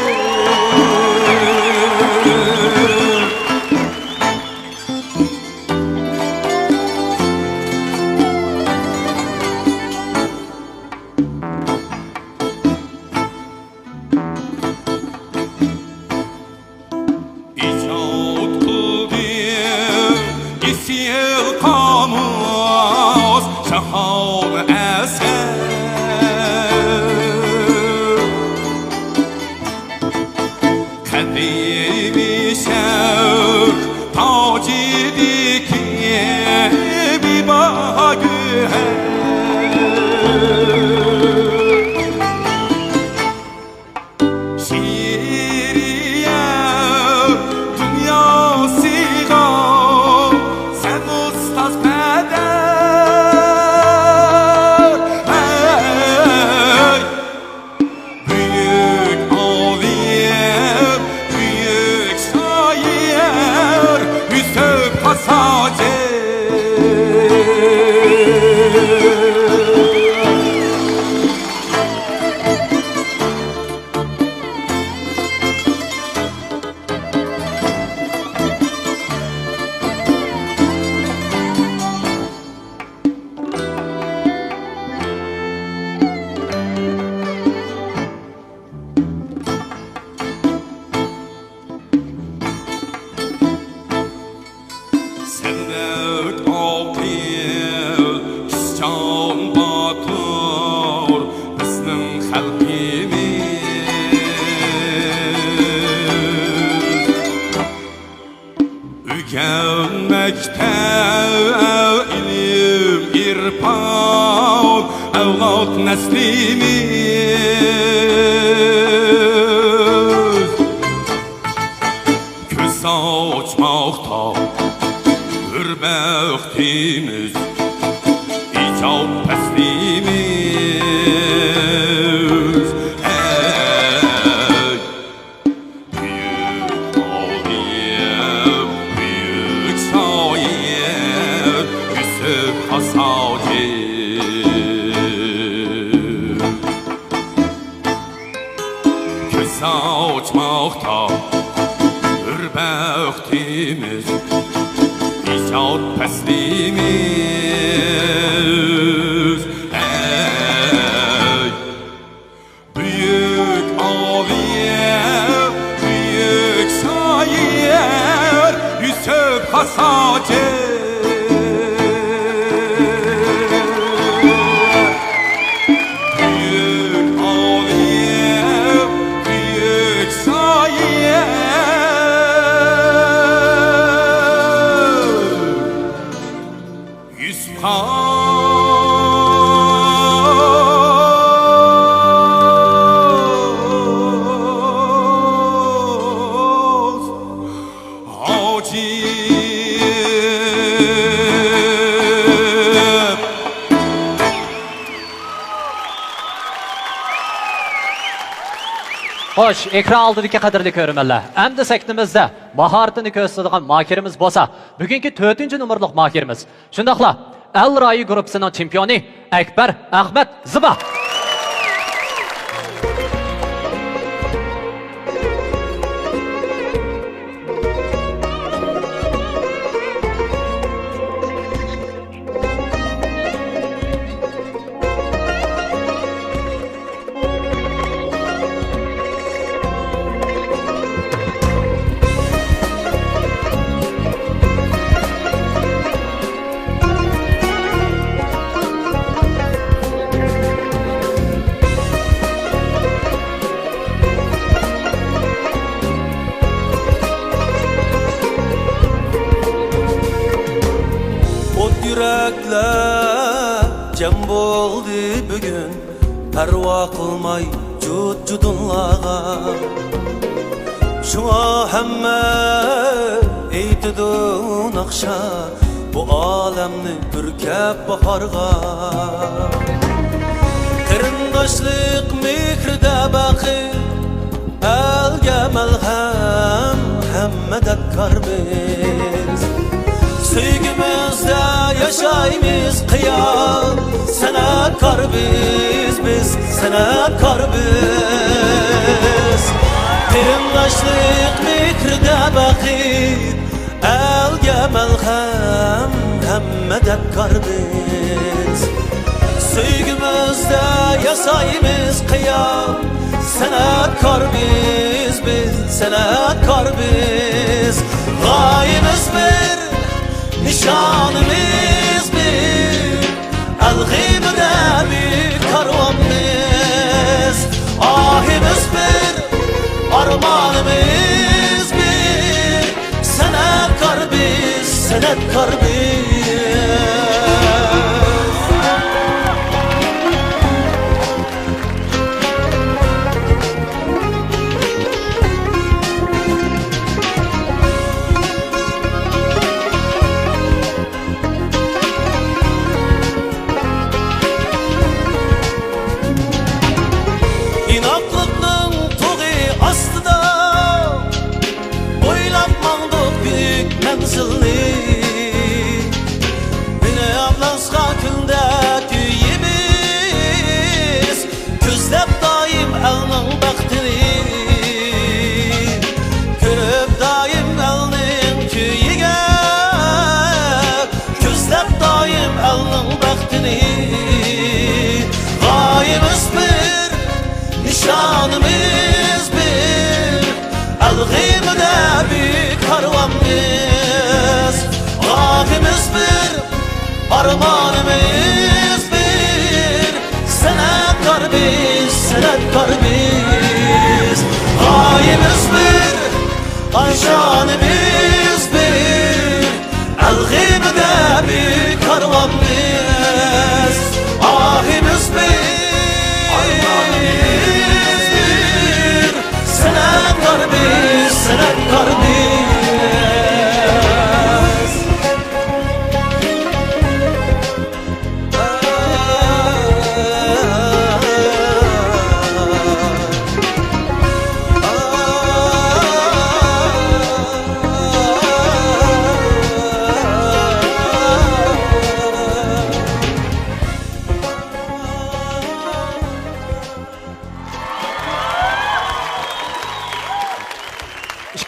پەسلىمىز كۆز ئاچماقتا، ھۆر بەختىمىز، ئىجاد پەسلىمىز. ئەي بۈيۈك ئالىم، بۈيۈك شائىر يۈسۈپ خاس ھاجى. كۆز ئاچماقتا ھۆر بەختىمىز، ئىجاد پەسلىمىز. ئەي بۈيۈك ئالىم، بۈيۈك شائىر يۈسۈپ خاس ھاجى. بۈيۈك ئالىم، بۈيۈك شائىر يۈسۈپ خاس ھاجى. خوش، ئېكران ئالدىدىكى قەدىرلىك كۆرۈرمەنلەر، ئەمدى سەھنىمىزدە ماھارىتىنى كۆرسىتىدىغان ماھىرىمىز بولسا، بۈگۈنكى تۆتىنچى نومۇرلۇق ماھىرىمىز، شۇنداقلا ئەل رايى گۇرۇپپىسىنىڭ چېمپىيونى ئەكبەر ئەخمەت زىبا. ئوت يۈرەكلەر جەم بولدى بۈگۈن، پەرۋا قىلماي جۇت-جۇدۇنلارغا. شۇڭا ھەممە ئېيتىدۇ ناخشا، بۇ ئالەمنى پۈركەپ باھارغا. قېرىنداشلىق مېھرىدە بەخت، ئەلگە مەلھەم، ھەممە دەپكار بىز. سۆيگۈمىزدە ياشايمىز قىيام، سەنئەتكار بىز، بىز سەنئەتكار بىز. قېرىنداشلىق مېھرىدە بەخت، ئەلگە مەلھەم، ھەممە دەپكار بىز. سۆيگۈمىزدە ياسايمىز قىيام، سەنئەتكار بىز، بىز سەنئەتكار بىز. غايىمىز بىر، نىشانىمىز بىر، ئەل غېمىدە بىر كارۋانمىز. ئاھىمىز بىر، ئارمانىمىز بىر، سەنئەتكار بىز، سەنئەتكار بىز. ئىناقلىقنىڭ تۇغى ئاستىدا بويلاپ ماڭدۇق بۈيۈك مەنزىلنى. مېنى ئابلازغا كۈندە كۆيىمىز، كۆزلەپ دائىم ئەلنىڭ بەختىنى. كۆرۈپ دائىم ئەلنىڭ كۈيىگە، كۆزلەپ دائىم ئەلنىڭ بەختىنى. غايىمىز بىر، نىشانىمىز بىر، ئەل غېمىدە بىر كارۋانمىز. ئاھىمىز بىر، ئارمانىمىز بىر، سەنئەتكار بىز، سەنئەتكار بىز. غايىمىز بىر، نىشانىمىز بىر، ئەل غېمىدە بىر كارۋانمىز. ئاھىمىز بىر،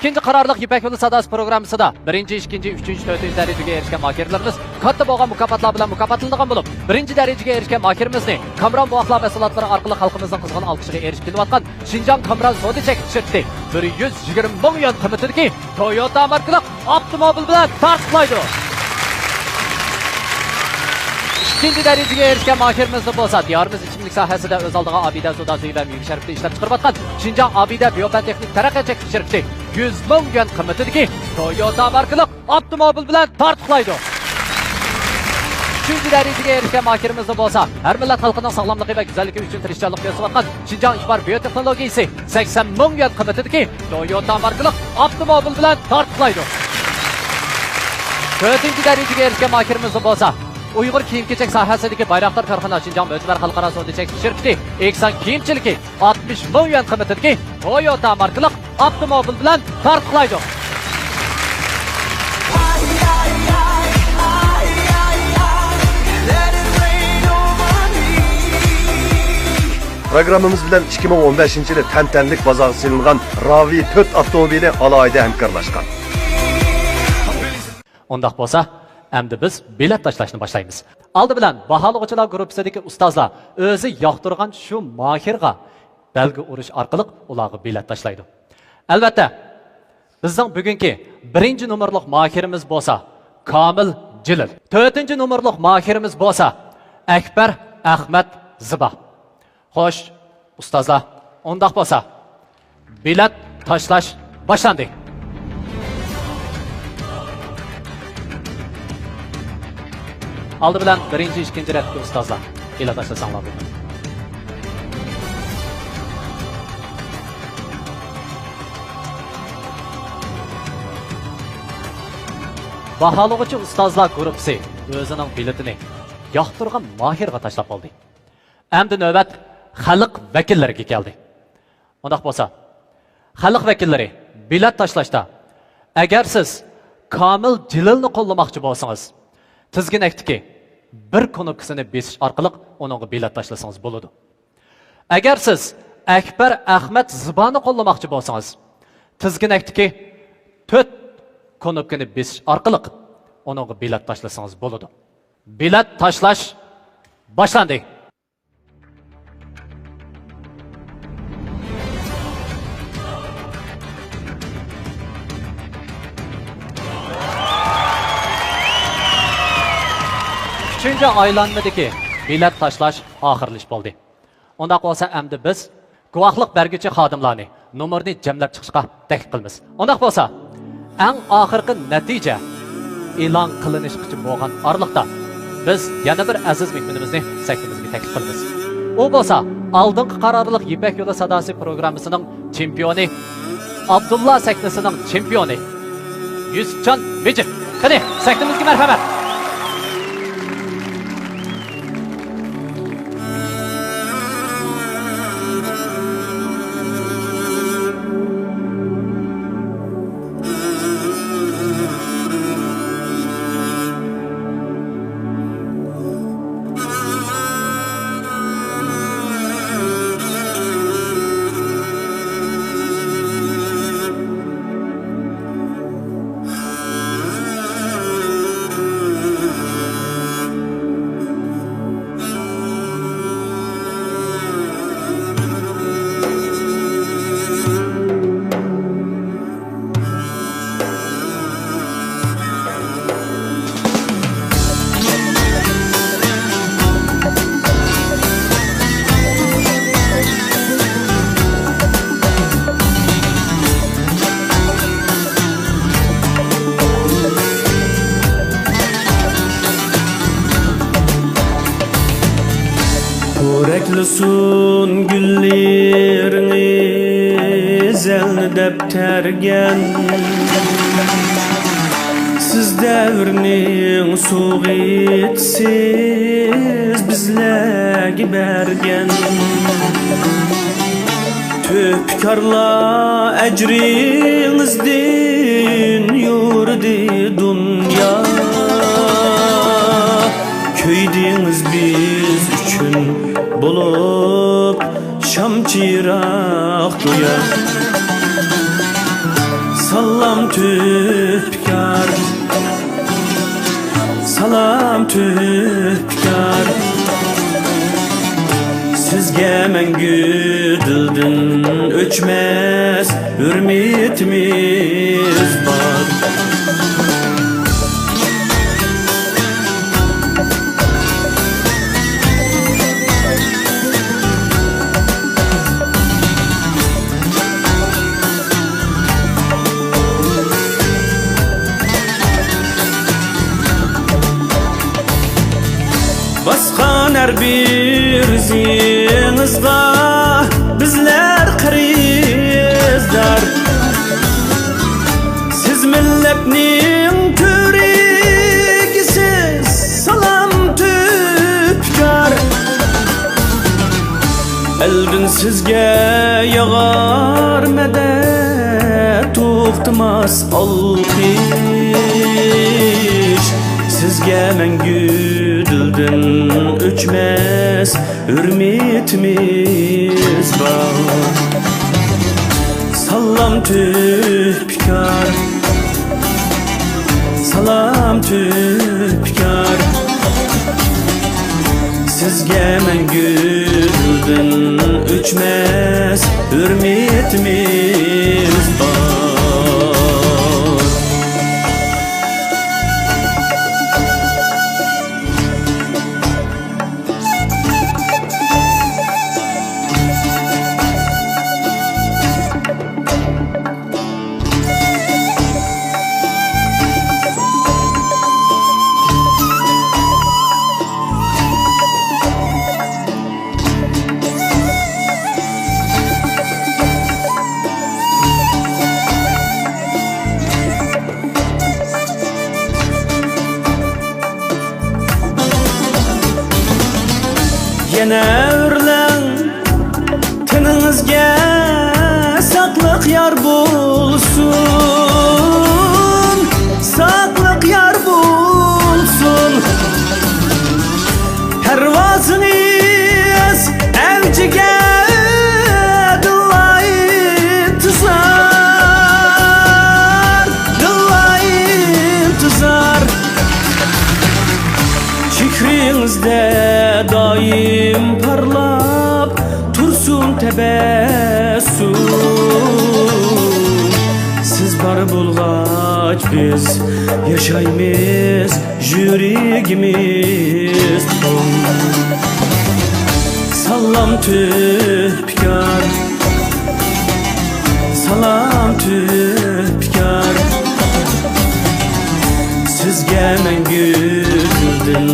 ئىككىنچى قارارلىق يىپەك يولى ساداسى پروگراممىسىدا بىرىنچى، ئىككىنچى، ئۈچىنچى، تۆتىنچى دەرىجىگە ئېرىشكەن ماھىرلىرىمىز كاتتا بولغان مۇكاپاتلار بىلەن مۇكاپاتلىنىدىغان بولۇپ، بىرىنچى دەرىجىگە ئېرىشكەن ماھىرىمىزنى كامران بوۋاقلار مەھسۇلاتلىرى ئارقىلىق خەلقىمىزنىڭ قىزغىن ئالقىشىغا ئېرىشىپ كېلىۋاتقان شىنجاڭ كامران سودا چەكلىك شىركىتى بىر يۈز يىگىرمە مىڭ يۈەن قىممىتىدىكى تويوتا ماركىلىق ئاپتوموبىل بىلەن تارتۇقلايدۇ. ئىككىنچى دەرىجىگە ئېرىشكەن ماھىرىمىزنى بولسا، دىيارىمىز ئىچىملىك ساھەسىدە ئۆز ئالدىغا ئابىدە سودا سۈيى ۋە مېۋە شەربىتى ئىشلەپ چىقىرىۋاتقان شىنجاڭ ئابىدە بىيوپەن تېخنىك تەرەققىيات چەكلىك شىركىتى يۈز مىڭ يۈەن قىممىتىدىكى تويوتا ماركىلىق ئاپتوموبىل بىلەن تارتۇقلايدۇ. ئۈچىنچى دەرىجىگە ئېرىشكەن ماھىرىمىزنى بولسا، ھەر مىللەت خەلقىنىڭ ساغلاملىقى ۋە گۈزەللىكى ئۈچۈن تىرىشچانلىق كۆرسىتىۋاتقان شىنجاڭ ئىكبار بىيوتېخنولوگىيىسى سەكسەن مىڭ يۈەن قىممىتىدىكى تويوتا ماركىلىق ئاپتوموبىل بىلەن تارتۇقلايدۇ. تۆتىنچى دەرىجىگە ئېرىشكەن ماھىرىمىزنى بولسا، ئۇيغۇر كىيىم-كېچەك ساھەسىدىكى بايراقدار كارخانا شىنجاڭ مۆتىبەر خەلقئارا سودا چەكلىك شىركىتى ئېكسان كىيىمچىلىكى ئاتمىش مىڭ يۈەن قىممىتىدىكى تويوتا ماركىلىق ئاپتوموبىل بىلەن تارتۇقلايدۇ. پروگراممىمىز بىلەن ئىككى مىڭ ئون بەشىنچى يىلى تەنتەنىلىك بازارغا سېلىنغان راۋى تۆت ئاپتوموبىلى ئالاھىدە ھەمكارلاشقان. ئۇنداق بولسا، ئەمدى بىز بېلەت تاشلاشنى باشلايمىز. ئالدى بىلەن باھالىغۇچىلار گۇرۇپپىسىدىكى ئۇستازلار ئۆزى ياقتۇرغان شۇ ماھىرغا بەلگە ئۇرۇش ئارقىلىق ئۇلارغا بېلەت تاشلايدۇ. ئەلۋەتتە، بىزنىڭ بۈگۈنكى بىرىنچى نومۇرلۇق ماھىرىمىز بولسا كامىل جېلىل. تۆتىنچى نومۇرلۇق ماھىرىمىز بولسا ئەكبەر ئەخمەت زىبا. خوش، ئۇستازلار، ئۇنداق بولسا، بېلەت تاشلاش باشلاندى. ئالدى بىلەن بىرىنچى، ئىككىنچى رەتتىكى ئۇستازلار، بېلەت تاشلىساڭلار بولىدۇ. باھالىغۇچى ئۇستازلار گۇرۇپپىسى ئۆزىنىڭ بېلىتىنى ياقتۇرغان ماھىرغا تاشلاپ بولدى. ئەمدى نۆۋەت خەلق ۋەكىللىرىگە كەلدى. ئۇنداق بولسا، خەلق ۋەكىللىرى، بېلەت تاشلاشتا ئەگەر سىز كامىل جېلىلنى قوللىماقچى بولسىڭىز، تىزگىنەكتىكى بىر كۇنۇپكىسىنى بېسىش ئارقىلىق ئۇنىڭغا بېلەت تاشلىسىڭىز بولىدۇ. ئەگەر سىز ئەكبەر ئەخمەت زىبانى قوللىماقچى بولسىڭىز، تىزگىنەكتىكى تۆت كۇنۇپكىنى بېسىش ئارقىلىق ئۇنىڭغا بېلەت تاشلىسىڭىز بولىدۇ. بېلەت تاشلاش باشلاندى. ئۈچىنچى ئايلانمىدىكى بېلەت تاشلاش ئاخىرلىشىپ بولدى. ئۇنداق بولسا، ئەمدى بىز گۇۋاھلىق بەرگۈچى خادىملارنى نومۇرنى جەملەپ چىقىشقا تەكلىپ قىلىمىز. ئۇنداق بولسا، ئەڭ ئاخىرقى نەتىجە ئېلان قىلىنىشقىچە بولغان ئارىلىقتا، بىز يەنە بىر ئەزىز مېھمىنىمىزنى سەھنىمىزگە تەكلىپ قىلىمىز. ئۇ بولسا ئالدىنقى قارارلىق يىپەك يولى ساداسى پروگراممىسىنىڭ چېمپىيونى، ئابدۇللا سەھنىسىنىڭ چېمپىيونى يۈسۈپجان مىجىت. قېنى، سەھنىمىزگە مەرھەمەت! پورەكلىسۇن گۈللىرىڭىز ئەلنى دەپ تەرگەن. سىز دەۋرنىڭ سوۋغىتى، سىز بىزلەرگە بەرگەن. تۆھپىكارلار ئەجرىڭىزدىن يورۇدى دۇنيا. كۆيدىڭىز بىز ئۈچۈن بولۇپ شام چىراغ گويا. تۆھپىكار، سالام تۆھپىكار. سىزگە مەڭگۈ دىلدىن ئۆچمەس ھۆرمىتىمىز بار. باسقان ھەر بىر ئىزىڭىزغا بىزلەر قەرزدار. سىز مىللەتنىڭ تۈۋرۈكىسىز، سالام تۆھپىكار. ئەلدىن سىزگە ياغار مەدەت، توختىماس ئالقىش. سىزگە مەڭگۈ دىلدىن ئۆچمەس ھۆرمىتىمىز بار. سالام تۆھپىكار، سالام تۆھپىكار. سىزگە مەڭگۈ دىلدىن ئۆچمەس ھۆرمىتىمىز بار. يەنە ئۆرلەڭ تېنىڭىزگە ساقلىق يار بولسۇن، ساقلىق يار بولسۇن. پەرۋازىڭىز ئەۋجىگە دىللا ئىنتىزار، دىللا ئىنتىزار. چېھرىڭىزدە دائىم پارلاپ تۇرسۇن تەبەسسۇم. سىز بار بولغاچ بىز ياشايمىز، يۈرىكىمىز توق. سالام تۆھپىكار، سالام تۆھپىكار. سىزگە مەڭگۈ دىلدىن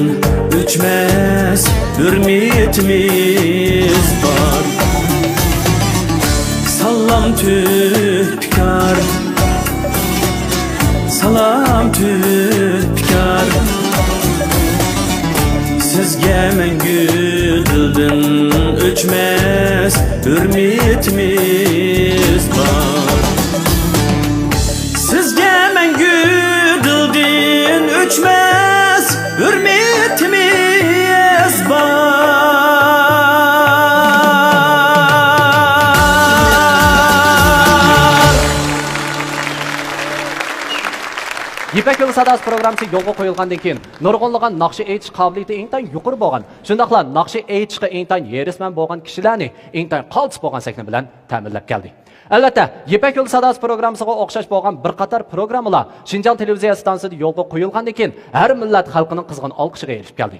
ئۆچمەس ھۆرمىتىمىز بار. سالام تۆھپىكار، سالام تۆھپىكار. سىزگە مەڭگۈ دىلدىن ئۆچمەس ھۆرمىتىمىز بار. سىزگە مەڭگۈ دىلدىن ئۆچمەس ھۆرمىتىمىز بار. يىپەك يولى ساداسى پروگراممىسى يولغا قويۇلغاندىن كېيىن، نۇرغۇنلىغان ناخشا ئېيتىش قابىلىيىتى ئىنتايىن يۇقىرى بولغان، شۇنداقلا ناخشا ئېيتىشقا ئىنتايىن ھېرىسمەن بولغان كىشىلەرنى ئىنتايىن قالتىس بولغان سەھنە بىلەن تەمىنلەپ كەلدى. ئەلۋەتتە، يىپەك يولى ساداسى پروگراممىسىغا ئوخشاش بولغان بىر قاتار پروگراممىلار شىنجاڭ تېلېۋىزىيە ئىستانسىسىدا يولغا قويۇلغاندىن كېيىن، ھەر مىللەت خەلقىنىڭ قىزغىن ئالقىشىغا ئېرىشىپ كەلدى.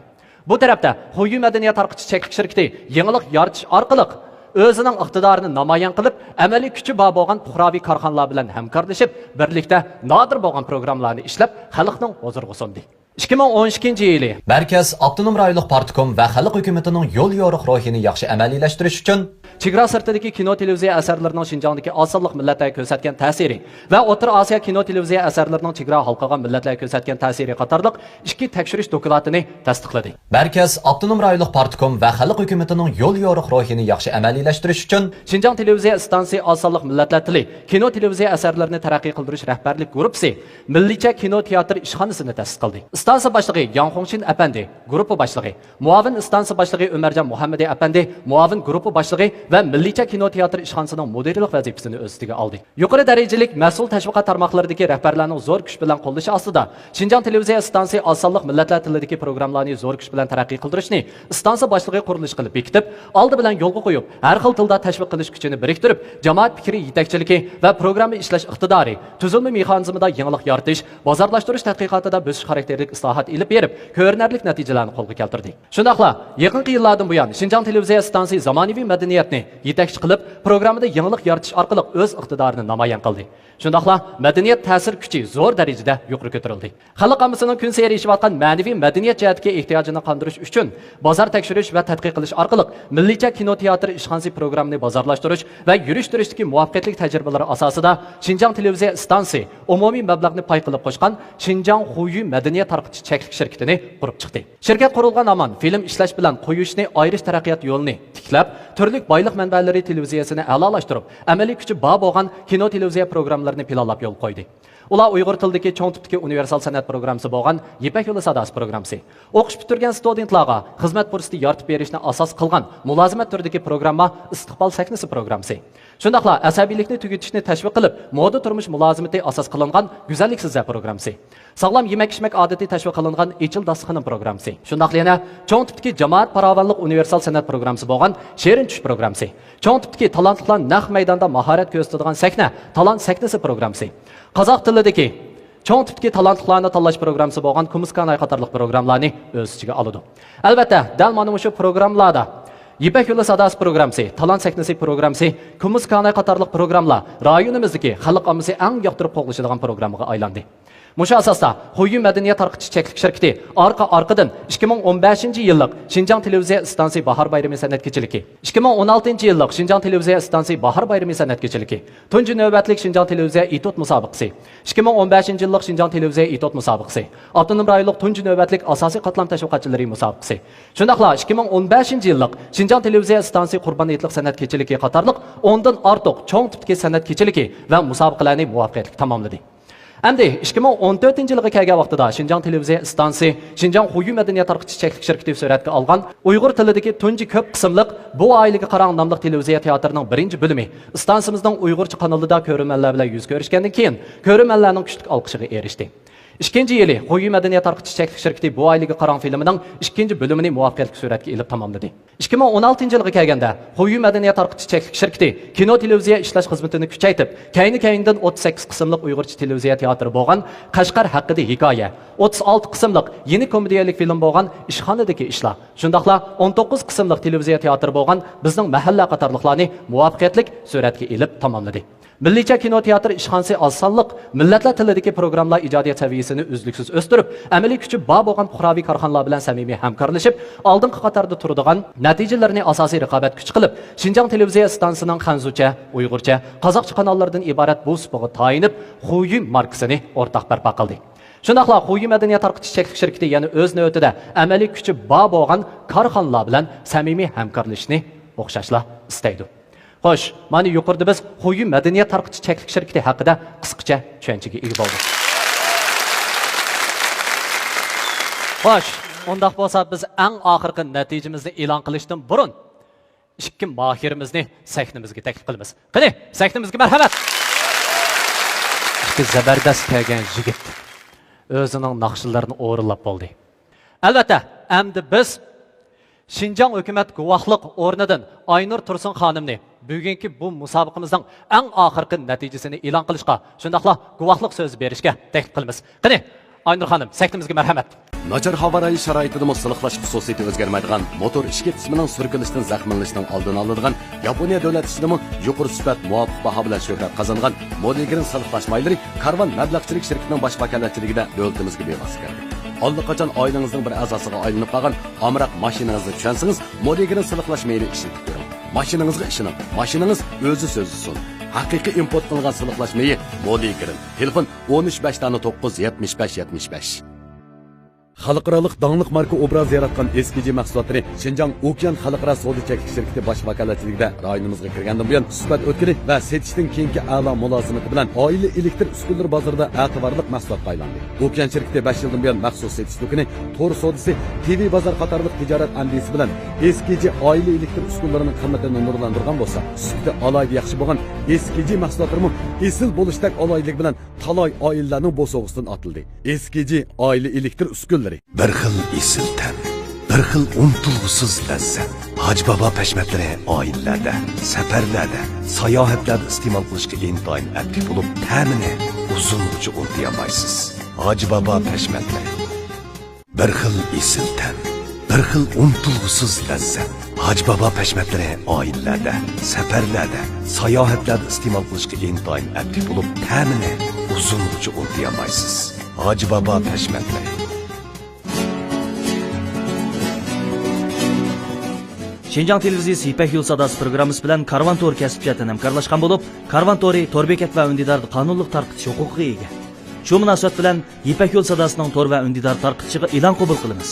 بۇ تەرەپتە خۇيۈ مەدەنىيەت تارقىتىش چەكلىك شىركىتى يېڭىلىق يارىتىش ئارقىلىق ئۆزىنىڭ ئىقتىدارىنى نامايان قىلىپ، ئەمەلىي كۈچى بار بولغان پۇقراۋى كارخانىلار بىلەن ھەمكارلىشىپ، بىرلىكتە نادىر بولغان پروگراممىلارنى ئىشلەپ، خەلقنىڭ ھۇزۇرىغا سۇندى. ئىككى مىڭ ئون ئىككىنچى يىلى مەركەز ئاپتونوم رايونلۇق پارتكوم ۋە خەلق ھۆكۈمىتىنىڭ يول يورۇق روھىنى ياخشى ئەمەلىيلەشتۈرۈش ئۈچۈن چېگرا سىرتىدىكى كىنو تېلېۋىزىيە ئەسەرلىرىنىڭ شىنجاڭدىكى ئاز سانلىق مىللەتلەرگە كۆرسەتكەن تەسىرى ۋە ئوتتۇرا ئاسىيا كىنو تېلېۋىزىيە ئەسەرلىرىنىڭ چېگرا ھالقىغان مىللەتلەرگە كۆرسەتكەن تەسىرى قاتارلىق ئىككى تەكشۈرۈش دوكلاتىنى تەستىقلىدى. مەركەز ئاپتونوم رايونلۇق پارتكوم ۋە خەلق ھۆكۈمىتىنىڭ يول يورۇق روھىنى ياخشى ئەمەلىيلەشتۈرۈش ئۈچۈن شىنجاڭ تېلېۋىزىيە ئىستانسىسى ئاز سانلىق مىللەتلەر تىلى كىنو تېلېۋىزىيە ئەسەرلىرىنى تەرەققىي قىلدۇرۇش رەھبەرلىك گۇرۇپپىسى مىللىيچە كىنو تىياتىر ئىشخانىسىنى تەسىس قىلدى. ئىستانسا باشلىقى ياڭ خۇڭشىن ئەپەندى، گۇرۇپپا باشلىقى، مۇئاۋىن ئىستانسا باشلىقى ئۆمەرجان مۇھەممىدى ئەپەندى، مۇئاۋىن گۇرۇپپا باشلىقى ۋە مىللىيچە كىنو تىياتىر ئىشخانىسىنىڭ مۇدىرلىق ۋەزىپىسىنى ئۆز ئۈستىگە ئالدى. يۇقىرى دەرىجىلىك مەسئۇل تەشۋىقات تارماقلىرىدىكى رەھبەرلەرنىڭ زور كۈچ بىلەن قوللىشى ئاستىدا، شىنجاڭ تېلېۋىزىيە ئىستانسىسى ئاز سانلىق مىللەتلەر تىلىدىكى پروگراممىلارنى زور كۈچ بىلەن تەرەققىي قىلدۇرۇشنى ئىستانسا باشلىقى قۇرۇلۇشى قىلىپ بېكىتىپ، ئالدى بىلەن يولغا قويۇپ، ھەر خىل تىلدا تەشۋىق قىلىش كۈچىنى بىرىكتۈرۈپ، جامائەت پىكرى يېتەكچىلىكى ۋە پروگرامما ئىشلەش ئىقتىدارى، تۈزۈلمە مېخانىزمىدا يېڭىلىق يارىتىش، بازارلاشتۇرۇش تەتقىقاتىدا بۆسۈش خاراكتېرلىك ئىسلاھات ئېلىپ بېرىپ، كۆرۈنەرلىك نەتىجىلەرنى قولغا كەلتۈردى. شۇنداقلا يېقىنقى يىللاردىن بۇيان، شىنجاڭ تېلېۋىزىيە ئىستانسىسى زامانىۋى مەدەنىيەتنى يېتەكچى قىلىپ، پروگراممىدا يېڭىلىق يارىتىش ئارقىلىق ئۆز ئىقتىدارىنى نامايان قىلدى. شۇنداقلا مەدەنىيەت تەسىر كۈچى زور دەرىجىدە يۇقىرى كۆتۈرۈلدى. خەلق ئاممىسىنىڭ كۈنسېرى ئېشىۋاتقان مەنىۋى مەدەنىيەت جەھەتتىكى ئېھتىياجىنى قاندۇرۇش ئۈچۈن، بازار تەكشۈرۈش ۋە تەتقىق قىلىش ئارقىلىق مىللىيچە كىنو تىياتىر ئىشخانىسى پروگراممىنى بازارلاشتۇرۇش ۋە يۈرۈشتۈرۈشتىكى مۇۋەپپەقىيەتلىك تەجرىبىلىرى ئاساسىدا، شىنجاڭ تېلېۋىزىيە ئىستانسىسى ئومۇمىي مەبلەغنى پاي قىلىپ قوشقان شىنجاڭ خۇيۈ مەدەنىيەت تارقىتىش چەكلىك شىركىتىنى قۇرۇپ چىقتى. شىركەت قۇرۇلغان ھامان فىلىم ئىشلەش بىلەن قويۇشنى ئايرىش تەرەققىيات يولىنى تىكلەپ، تۈرلۈك بايلىق مەنبەلىرى تېلېۋىزىيەسىنى ئەلالاشتۇرۇپ، ئەمەلىي كۈچى بار بولغان كىنو تېلېۋىزىيە پروگراممىلىرىنى پىلانلاپ يولغا قويدى. ئۇلار ئۇيغۇر تىلىدىكى چوڭ تىپتىكى ئۇنىۋېرسال سەنئەت پروگراممىسى بولغان يىپەك يولى ساداسى پروگراممىسى، ئوقۇش پۈتتۈرگەن ستۇدېنتلارغا خىزمەت پۇرسىتى يارىتىپ بېرىشنى ئاساس قىلغان مۇلازىمەت تۈرىدىكى پروگرامما ئىستىقبال سەھنىسى پروگراممىسى، شۇنداقلا ئەسەبىيلىكنى تۈگىتىشنى تەشۋىق قىلىپ، مودا تۇرمۇش مۇلازىمىتى ئاساس قىلىنغان گۈزەللىك سىزە پروگراممىسى، ساغلام يېمەك-ئىچمەك ئادىتى تەشۋىق قىلىنغان ئېچىل داستىخىنىم پروگراممىسى، شۇنداقلا يەنە چوڭ تىپتىكى جامائەت پاراۋانلىق ئۇنىۋېرسال سەنئەت پروگراممىسى بولغان شېرىن چۈش پروگراممىسى، چوڭ تىپتىكى تالانتلىقلار نەق مەيداندا ماھارەت كۆرسىتىدىغان سەھنە، تالانت سەھنىسى پروگراممىسى، قازاق تىلىدىكى چوڭ تىپتىكى تالانتلىقلارنى تاللاش پروگراممىسى بولغان كۇمۇسكاناي قاتارلىق پروگراممىلارنى ئۆز ئىچىگە ئالىدۇ. ئەلۋەتتە، دەل مانا مۇشۇ پروگراممىلاردا يىپەك يولى ساداسى پروگراممىسى، تالانت سەھنىسى پروگراممىسى، كۇمۇسكاناي قاتارلىق پروگراممىلار رايونىمىزدىكى خەلق ئاممىسى ئەڭ ياقتۇرۇپ قوغلىشىدىغان پروگراممىغا ئايلاندى. مۇشۇ ئاساستا خۇيۈ مەدەنىيەت تارقىتىش چەكلىك شىركىتى ئارقا-ئارقىدىن ئىككى مىڭ ئون بەشىنچى يىللىق شىنجاڭ تېلېۋىزىيە ئىستانسىسى باھار بايرىمى سەنئەت كېچىلىكى، ئىككى مىڭ ئون ئالتىنچى يىللىق شىنجاڭ تېلېۋىزىيە ئىستانسىسى باھار بايرىمى سەنئەت كېچىلىكى، تۇنجى نۆۋەتلىك شىنجاڭ تېلېۋىزىيە ئېتيۇد مۇسابىقىسى، ئىككى مىڭ ئون بەشىنچى يىللىق شىنجاڭ تېلېۋىزىيە ئېتيۇد مۇسابىقىسى، ئاپتونوم رايونلۇق تۇنجى نۆۋەتلىك ئاساسىي قاتلام تەشۋىقاتچىلىرى مۇسابىقىسى، شۇنداقلا ئىككى مىڭ ئون بەشىنچى يىللىق شىنجاڭ تېلېۋىزىيە ئىستانسىسى قۇربان ھېيتلىق سەنئەت كېچىلىكى قاتارلىق ئوندىن ئارتۇق چوڭ تىپتىكى سەنئەت كېچىلىكى ۋە مۇسابىقىلەرنى مۇۋەپپەقىيەتلىك تاماملىدى. ئەمدى ئىككى مىڭ ئون تۆتىنچى يىلغا كەلگەن ۋاقتىدا شىنجاڭ تېلېۋىزىيە ئىستانسىسى، شىنجاڭ خۇيۈ مەدەنىيەت تارقىتىش چەكلىك شىركىتى سۈرەتكە ئالغان ئۇيغۇر تىلىدىكى تۇنجى كۆپ قىسىملىق بۇ ئائىلىگە قاراڭ ناملىق تېلېۋىزىيە تىياتىرىنىڭ بىرىنچى بۆلۈمى ئىستانسىمىزنىڭ ئۇيغۇرچە قانىلىدا كۆرۈرمەنلەر بىلەن يۈز كۆرۈشكەندىن كېيىن، كۆرۈرمەنلەرنىڭ كۈچلۈك ئالقىشىغا ئېرىشتى. ئىككىنچى يىلى خۇيۈ مەدەنىيەت تارقىتىش چەكلىك شىركىتى بۇ ئائىلىگە قاراڭ فىلىمىنىڭ ئىككىنچى بۆلۈمىنى مۇۋەپپەقىيەتلىك سۈرەتكە ئېلىپ تاماملىدى. ئىككى مىڭ ئون ئالتىنچى يىلغا كەلگەندە، خۇيۈ مەدەنىيەت تارقىتىش چەكلىك شىركىتى كىنو تېلېۋىزىيە ئىشلەش خىزمىتىنى كۈچەيتىپ، كەينى-كەينىدىن ئوتتۇز سەككىز قىسىملىق ئۇيغۇرچە تېلېۋىزىيە تىياتىرى بولغان قەشقەر ھەققىدە ھېكايە، ئوتتۇز ئالتە قىسىملىق يېڭى كومېدىيەلىك فىلىم بولغان ئىشخانىدىكى ئىشلار، شۇنداقلا ئون توققۇز قىسىملىق تېلېۋىزىيە تىياتىرى بولغان بىزنىڭ مەھەللە قاتارلىقلارنى مۇۋەپپەقىيەتلىك سۈرەتكە ئېلىپ تاماملىدى. مىللىيچە كىنو تىياتىر ئىشخانىسى ئاز سانلىق مىللەتلەر تىلىدىكى پروگراممىلار ئىجادىيەت سەۋىيەسىنى ئۈزلۈكسىز ئۆستۈرۈپ، ئەمەلىي كۈچى بار بولغان پۇقراۋى كارخانىلار بىلەن سەمىمىي ھەمكارلىشىپ، ئالدىنقى قاتاردا تۇرىدىغان، نەتىجىلىرىنى ئاساسىي رىقابەت كۈچى قىلىپ، شىنجاڭ تېلېۋىزىيە ئىستانسىسىنىڭ خەنزۇچە، ئۇيغۇرچە، قازاقچە قاناللىرىدىن ئىبارەت بۇ سۇپىغا تايىنىپ، خۇيۈ ماركىسىنى ئورتاق بەرپا قىلدى. شۇنداقلا خۇيۈ مەدەنىيەت تارقىتىش چەكلىك شىركىتى يەنە ئۆز نۆۋىتىدە ئەمەلىي كۈچى بار بولغان كارخانىلار بىلەن سەمىمىي ھەمكارلىشىشنى ئوخشاشلا ئىستەيدۇ. خوش، مانا يۇقىرىدا بىز خۇيۈ مەدەنىيەت تارقىتىش چەكلىك شىركىتى ھەققىدە قىسقىچە چۈشەنچىگە ئىگە بولدۇق. خوش، ئۇنداق بولسا بىز ئەڭ ئاخىرقى نەتىجىمىزنى ئېلان قىلىشتىن بۇرۇن ئىككى ماھىرىمىزنى سەھنىمىزگە تەكلىپ قىلىمىز. قېنى، سەھنىمىزگە مەرھەمەت! ئىككى زەبەردەس كەلگەن يىگىت ئۆزىنىڭ ناخشىلىرىنى ئورۇنلاپ بولدى. ئەلۋەتتە، ئەمدى بىز شىنجاڭ ھۆكۈمەت گۇۋاھلىق ئورنىدىن ئاينۇر تۇرسۇن خانىمنى بۈگۈنكى بۇ مۇسابىقىمىزنىڭ ئەڭ ئاخىرقى نەتىجىسىنى ئېلان قىلىشقا، شۇنداقلا گۇۋاھلىق سۆزى بېرىشكە تەكلىپ قىلىمىز. قېنى، ئاينۇر خانىم، سەھنىمىزگە مەرھەمەت. ناچار ھاۋا رايى شارائىتىدىمۇ سىلىقلاش خۇسۇسىيىتى ئۆزگەرمەيدىغان موتور ئىچكى قىسمىنىڭ سۈركىلىشتىن زەخىملىنىشنىڭ ئالدىنى ئالىدىغان ياپونىيە دۆلەت ئىچىدىمۇ يۇقىرى سۈپەت، مۇۋاپىق باھا بىلەن شۆھرەت قازانغان مولىگرىن سىلىقلاش مايلىرى كارۋان مەبلەغچىلىك شىركىتىنىڭ باش ۋاكالەتچىلىكىدە دۆلىتىمىزگە بىۋاسىتە كىردى. ئاللىقاچان ئائىلىڭىزنىڭ بىر ئەزاسىغا ئايلىنىپ قالغان ئامراق ماشىنىڭىزنى چۈشەنسىڭىز، مولىگرىن سىلىقلاش مېيىنى ئىشلىتىپ كۆرۈڭ. ماشىنىڭىزغا ئىشىنىڭ، ماشىنىڭىز ئۆزى سۆزلىسۇن. ھەقىقىي ئىمپورت قىلىنغان سىلىقلاش مېيى مولىگرىن. تېلېفون: ئون ئۈچ بەش دانە توققۇز، يەتمىش بەش يەتمىش بەش. خەلقئارالىق داڭلىق ماركا ئوبرازى ياراتقان ئېس كېي جى مەھسۇلاتلىرى شىنجاڭ ئوكيان خەلقئارا سودا چەكلىك شىركىتى باش ۋاكالەتچىلىكىدە رايونىمىزغا كىرگەندىن بۇيان، سۈپەت ئۆتكىلى ۋە سېتىشتىن كېيىنكى ئەلا مۇلازىمىتى بىلەن ئائىلە ئېلېكتر ئۈسكۈنىلىرى بازىرىدا ئەتىۋارلىق مەھسۇلاتقا ئايلاندى. ئوكيان شىركىتى بەش يىلدىن بۇيان مەخسۇس سېتىش دۇكىنى، تور سودىسى، تىۋى بازار قاتارلىق تىجارەت ئەندىزىسى بىلەن ئېس كېي جى ئائىلە ئېلېكتر ئۈسكۈنىلىرىنىڭ قىممىتىنى نۇرلاندۇرغان بولسا، سۈپىتى ئالاھىدە ياخشى بولغان ئېس كېي جى مەھسۇلاتلىرىمۇ ئېسىل بولۇشتەك ئالاھىدىلىكى بىلەن تالاي ئائىلىلەرنىڭ بوسۇغىسىدىن ئاتىلدى. ئېس كېي جى ئائىلە ئېلېكتر ئۈسكۈنىلىرى. بىر خىل ئېسىل تەم، بىر خىل ئۇنتۇلغۇسىز لەززەت. ھاجى بابا پەشمەتلىرى ئائىلىلەردە، سەپەرلەردە، ساياھەتلەردە ئىستېمال قىلىشقا ئىنتايىن ئەپلىك بولۇپ، تەمىنى ئۇزۇنغىچە ئۇنتۇيالمايسىز. ھاجى بابا پەشمەتلىرى. بىر خىل ئېسىل تەم، بىر خىل ئۇنتۇلغۇسىز لەززەت. ھاجى بابا پەشمەتلىرى ئائىلىلەردە، سەپەرلەردە، ساياھەتلەردە ئىستېمال قىلىشقا ئىنتايىن ئەپلىك بولۇپ، تەمىنى ئۇزۇنغىچە ئۇنتۇيالمايسىز. ھاجى بابا پەشمەتلىرى. شىنجاڭ تېلېۋىزىيىسى يىپەك يولى ساداسى پروگراممىسى بىلەن كارۋان تورى كەسىپ جەھەتتىن ھەمكارلاشقان بولۇپ، كارۋان تورى تور بېكەت ۋە ئۈندىداردا قانۇنلۇق تارقىتىش ھوقۇقىغا ئىگە. شۇ مۇناسىۋەت بىلەن يىپەك يولى ساداسىنىڭ تور ۋە ئۈندىدار تارقىتىشىغا ئېلان قوبۇل قىلىمىز.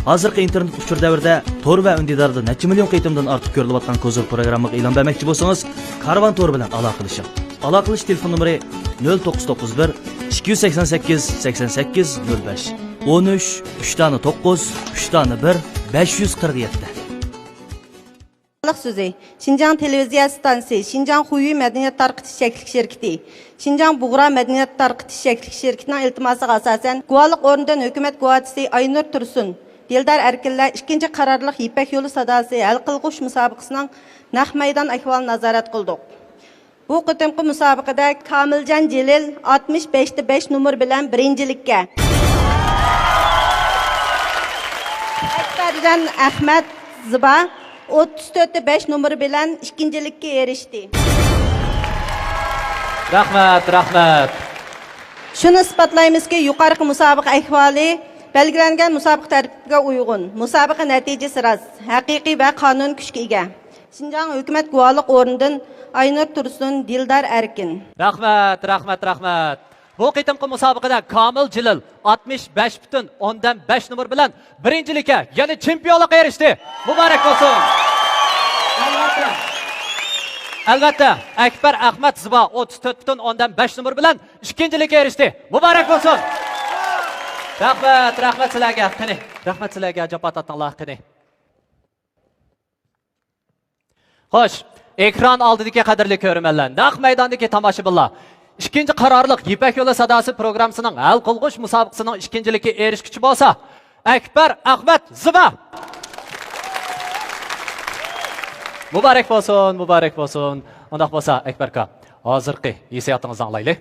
ھازىرقى ئىنتېرنېت ئۇچۇر دەۋرىدە تور ۋە ئۈندىداردا نەچچە مىليون قېتىمدىن ئارتۇق كۆرۈلۈۋاتقان كوزىر پروگراممىغا ئېلان بەرمەكچى بولسىڭىز، كارۋان تور بىلەن ئالاقىلىشىڭ. ئالاقىلىشىش تېلېفون نومۇرى: نۆل توققۇز توققۇز بىر، ئىككى يۈز سەكسەن سەككىز، سەكسەن سەككىز، نۆل بەش، ئون ئۈچ، ئۈچ دانە توققۇز، ئۈچ دانە بىر، بەش يۈز قىرىق يەتتە. خەلق سۆزى. شىنجاڭ تېلېۋىزىيە ئىستانسىسى، شىنجاڭ خۇيۈي مەدەنىيەت تارقىتىش چەكلىك شىركىتى، شىنجاڭ بۇغرا مەدەنىيەت تارقىتىش چەكلىك شىركىتىنىڭ ئىلتىماسىغا ئاساسەن، گۇۋاھلىق ئورنىدىن ھۆكۈمەت گۇۋاھچىسى ئاينۇر تۇرسۇن، دىلدار ئەركىنلەر ئىككىنچى قارارلىق يىپەك يولى ساداسى ھەل قىلغۇچ مۇسابىقىسىنىڭ نەق مەيدان ئەھۋالىنى نازارەت قىلدۇق. بۇ قېتىمقى مۇسابىقىدە كامىلجان جېلىل ئاتمىش بەشتە بەش نومۇر بىلەن بىرىنچىلىككە، ئەكبەرجان ئەخمەت زىبا ئوتتۇز تۆتتە بەش نومۇر بىلەن ئىككىنچىلىككە ئېرىشتى. رەھمەت، رەھمەت. شۇنى ئىسپاتلايمىزكى، يۇقىرىقى مۇسابىقە ئەھۋالى بەلگىلەنگەن مۇسابىقە تەرتىپىگە ئۇيغۇن، مۇسابىقە نەتىجىسى راست، ھەقىقىي ۋە قانۇن كۈچكە ئىگە. شىنجاڭ ھۆكۈمەت گۇۋاھلىق ئورنىدىن ئاينۇر تۇرسۇن، دىلدار ئەركىن. رەھمەت، رەھمەت، رەھمەت. بۇ قېتىمقى مۇسابىقىدە كامىل جېلىل ئاتمىش بەش پۈتۈن ئوندىن بەش نومۇر بىلەن بىرىنچىلىككە، يەنى چېمپىيونلۇققا ئېرىشتى. مۇبارەك بولسۇن! ئەلۋەتتە، ئەكبەر ئەخمەت زىبا ئوتتۇز تۆت پۈتۈن ئوندىن بەش نومۇر بىلەن ئىككىنچىلىككە ئېرىشتى. مۇبارەك بولسۇن! رەھمەت، رەھمەت سىلەرگە. قېنى، رەھمەت سىلەرگە، جاپا تارتىڭلار، قېنى. خوش، ئېكران ئالدىدىكى قەدىرلىك كۆرۈرمەنلەر، نەق مەيداندىكى تاماشىبىنلار، ئىككىنچى قارارلىق يىپەك يولى ساداسى پروگراممىسىنىڭ ھەل قىلغۇچ مۇسابىقىسىنىڭ ئىككىنچىلىككە ئېرىشكۈچى بولسا، ئەكبەر ئەخمەت زىبا. مۇبارەك بولسۇن، مۇبارەك بولسۇن. ئۇنداق بولسا، ئەكبەر ئاكا، ھازىرقى ھېسسىياتىڭىزنى ئاڭلايلى.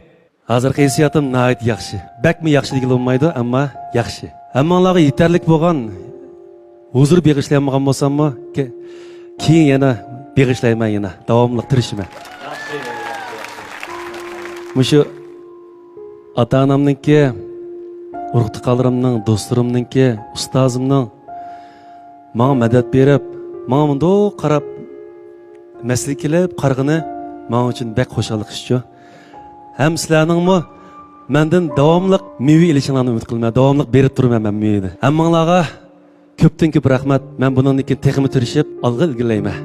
ھازىرقى ھېسسىياتىم ناھايىتى ياخشى. بەكمۇ ياخشى دېگىلى بولمايدۇ، ئەمما ياخشى. ھەممىڭلارغا يېتەرلىك بولغان ھۇزۇر بېغىشلىيالمىغان بولساممۇ، كە-، كېيىن يەنە بېغىشلايمەن، يەنە داۋاملىق تىرىشىمەن. مۇشۇ ئاتا-ئانامنىڭكى، ئۇرۇق-تۇغقانلىرىمنىڭ، دوستلىرىمنىڭكى، ئۇستازىمنىڭ ماڭا مەدەت بېرىپ، ماڭا مۇنداق قاراپ، مەسلىھەت كېلىپ قارىغىنى ماڭا ئۈچۈن بەك خۇشاللىق ئىشچۇ. ھەم سىلەرنىڭمۇ مەندىن داۋاملىق مېۋە ئېلىشىڭلارنى ئۈمىد قىلىمەن. داۋاملىق بېرىپ تۇرىمەن مەن مېۋىنى. ھەممىڭلارغا كۆپتىن كۆپ رەھمەت. مەن بۇنىڭدىن كېيىن تېخىمۇ تىرىشىپ، ئالغا ئىلگىرىلەيمەن.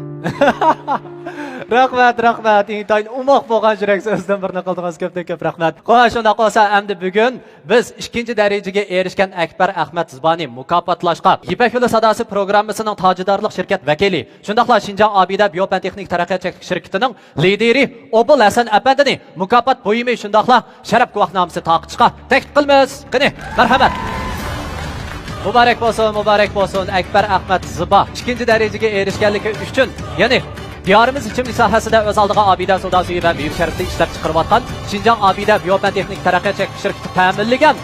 رەھمەت، رەھمەت. ئىنتايىن ئوماق بولغان يۈرەك سۆزدىن بىرنى قىلدىڭىز. كۆپتىن كۆپ رەھمەت. خوش، شۇنداق بولسا، ئەمدى بۈگۈن بىز ئىككىنچى دەرىجىگە ئېرىشكەن ئەكبەر ئەخمەت زىبانى مۇكاپاتلاشقا يىپەك يولى ساداسى پروگراممىسىنىڭ تاجىدارلىق شىركەت ۋەكىلى، شۇنداقلا شىنجاڭ ئابىدە بىيوپەن تېخنىك تەرەققىيات چەكلىك شىركىتىنىڭ لىدىرى ئوبۇل ھەسەن ئەپەندىنى مۇكاپات بۇيۇمى، شۇنداقلا شەرەپ گۇۋاھنامىسى تارقىتىشقا تەكلىپ قىلىمىز. قېنى، مەرھەمەت! مۇبارەك بولسۇن، مۇبارەك بولسۇن! ئەكبەر ئەخمەت زىبا ئىككىنچى دەرىجىگە ئېرىشكەنلىكى ئۈچۈن، يەنى دىيارىمىز ئىچىملىك ساھەسىدە ئۆز ئالدىغا ئابىدە سودا سۈيى ۋە مېۋە شەربىتى ئىشلەپچىقىرىۋاتقان شىنجاڭ ئابىدە بىيوپەن تېخنىك تەرەققىيات چەكلىك شىركىتى تەمىنلىگەن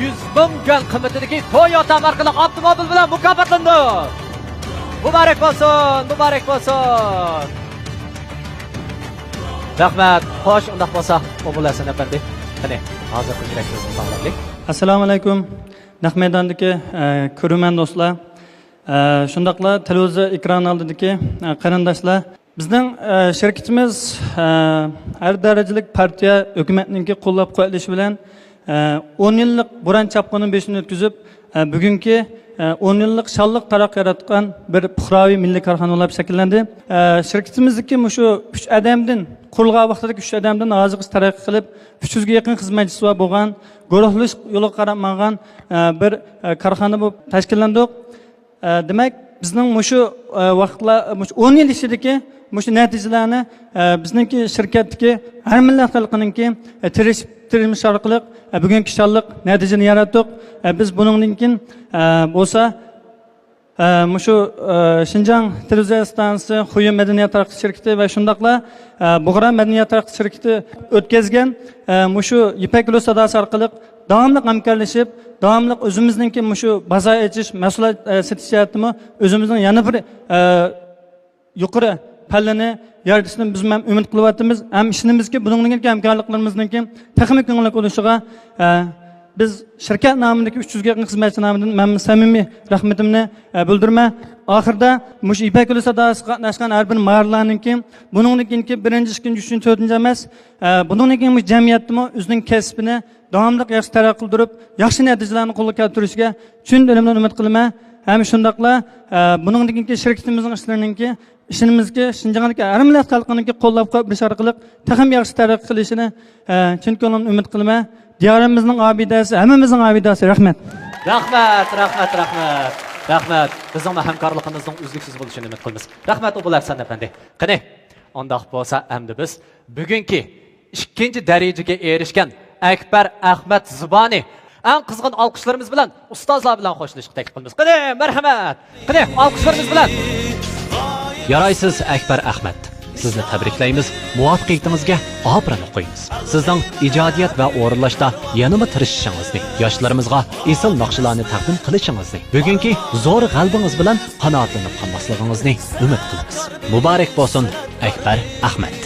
يۈز مىڭ يۈەن قىممىتىدىكى تويوتا ماركىلىق ئاپتوموبىل بىلەن مۇكاپاتلاندى. مۇبارەك بولسۇن، مۇبارەك بولسۇن. رەھمەت. خوش، ئۇنداق بولسا، ئوبۇل ھەسەن ئەپەندى، قېنى، ھازىرقى يۈرەك سۆزىنى ئاڭلايلى. ئەسسالامۇ ئەلەيكۇم. نەق مەيداندىكى، ئە، كۆرۈرمەن دوستلار. ئە، شۇنداقلا تېلېۋىزور ئېكران ئالدىدىكى، ئە، قېرىنداشلار. بىزنىڭ، ئە، شىركىتىمىز، ئە، ھەر دەرىجىلىك پارتىيە، ھۆكۈمەتنىڭكى قوللاپ قۇۋۋەتلىشى بىلەن، ئە، ئون يىللىق بوران چاپقۇنىنىڭ بېشىدىن ئۆتكۈزۈپ، ئە، بۈگۈنكى، ئە، ئون يىللىق شانلىق تارىخ ياراتقان بىر پۇقراۋى مىللىي كارخانا بولۇپ شەكىللەندى. ئە، شىركىتىمىزدىكى مۇشۇ ئۈچ ئادەمدىن، قۇرۇلغان ۋاقتىدىكى ئۈچ ئادەمدىن ھازىرغىچە تەرەققىي قىلىپ، ئۈچ يۈزگە يېقىن خىزمەتچىسى بار بولغان، گۇرۇھلىنىش يولىغا قاراپ ماڭغان، ئە، بىر، ئە، كارخانا بولۇپ تەشكىللەندۇق. ئە، دېمەك، بىزنىڭ مۇشۇ، ئە، ۋاقىتلار، مۇشۇ ئون يىل ئىچىدىكى مۇشۇ نەتىجىلەرنى، ئە، بىزنىڭكى شىركەتتىكى ھەر مىللەت خەلقىنىڭكى، ئە، تىرىشىپ، تىرمىشىش ئارقىلىق، ئە، بۈگۈنكى شانلىق نەتىجىنى ياراتتۇق. ئە، بىز بۇنىڭدىن كېيىن، ئە، بولسا، ئە، مۇشۇ، ئە، شىنجاڭ تېلېۋىزىيە ئىستانسىسى، خۇيۈن مەدەنىيەت تەرەققىيات شىركىتى ۋە شۇنداقلا، ئە، بۇغرا مەدەنىيەت تەرەققىيات شىركىتى ئۆتكەزگەن، ئە، مۇشۇ يىپەك يولى ساداسى ئارقىلىق داۋاملىق ھەمكارلىشىپ، داۋاملىق ئۆزىمىزنىڭكى مۇشۇ بازار ئېچىش، مەھسۇلات، ئە، سېتىش جەھەتتىمۇ ئۆزىمىزنىڭ يەنە بىر، ئە، يۇقىرى پەللىنى يارىتىشىنى بىز ھەم ئۈمىد قىلىۋاتىمىز، ھەم ئىشىنىمىزكى، بۇنىڭدىن كېيىنكى ھەمكارلىقلىرىمىزنىڭكى تېخىمۇ كۆڭۈللۈك بولۇشىغا، ئە، بىز شىركەت نامىدىكى ئۈچ يۈزگە يېقىن خىزمەتچى نامىدىن مەن سەمىمىي رەھمىتىمنى، ئە، بىلدۈرىمەن. ئاخىرىدا مۇشۇ يىپەك يولى ساداسىغا قاتناشقان ھەر بىر ماھىرلارنىڭكى بۇنىڭدىن كېيىنكى بىرىنچى، ئىككىنچى، ئۈچىنچى، تۆتىنچى ئەمەس، ئە، بۇنىڭدىن كېيىن مۇشۇ جەمئىيەتتىمۇ ئۆزىنىڭ كەسپىنى داۋاملىق ياخشى تەرەققىي قىلدۇرۇپ، ياخشى نەتىجىلەرنى قولغا كەلتۈرۈشىگە چىن دىلىمدىن ئۈمىد قىلىمەن. ھەم شۇنداقلا، ئە، بۇنىڭدىن كېيىنكى شىركىتىمىزنىڭ ئىشلىرىنىڭكى، ئىشىنىمىزكى، شىنجاڭدىكى ھەر مىللەت خەلقىنىڭكى قوللاپ قۇۋۋەتلىشى ئارقىلىق تېخىمۇ ياخشى تەرەققىي قىلىشىنى، ئە، چىن كۆڭلۈمدىن ئۈمىد قىلىمەن. دىيارىمىزنىڭ ئابىدەسى، ھەممىمىزنىڭ ئابىدەسى. رەھمەت. رەھمەت، رەھمەت، رەھمەت. رەھمەت. بىزنىڭ ھەمكارلىقىمىزنىڭ ئۈزلۈكسىز بولۇشىنى ئۈمىد قىلىمىز. رەھمەت، ئوبۇل ئەھسەن ئەپەندى. قېنى، ئۇنداق بولسا ئەمدى بىز بۈگۈنكى ئىككىنچى دەرىجىگە ئېرىشكەن ئەكبەر ئەخمەت زىبانى ئەڭ قىزغىن ئالقىشلىرىمىز بىلەن ئۇستازلار بىلەن خوشلىشىشقا تەكلىپ قىلىمىز. قېنى، مەرھەمەت! قېنى، ئالقىشلىرىمىز بىلەن! يارايسىز، ئەكبەر ئەخمەت. سىزنى تەبرىكلەيمىز، مۇۋەپپەقىيىتىڭىزگە ئاپىرىن ئوقۇيمىز. سىزنىڭ ئىجادىيەت ۋە ئورۇنلاشتا يەنىمۇ تىرىشىشىڭىزنى، ياشلىرىمىزغا ئېسىل ناخشىلارنى تەقدىم قىلىشىڭىزنى، بۈگۈنكى زور غەلىبىڭىز بىلەن قانائەتلىنىپ قالماسلىقىڭىزنى ئۈمىد قىلىمىز. مۇبارەك بولسۇن، ئەكبەر ئەخمەت.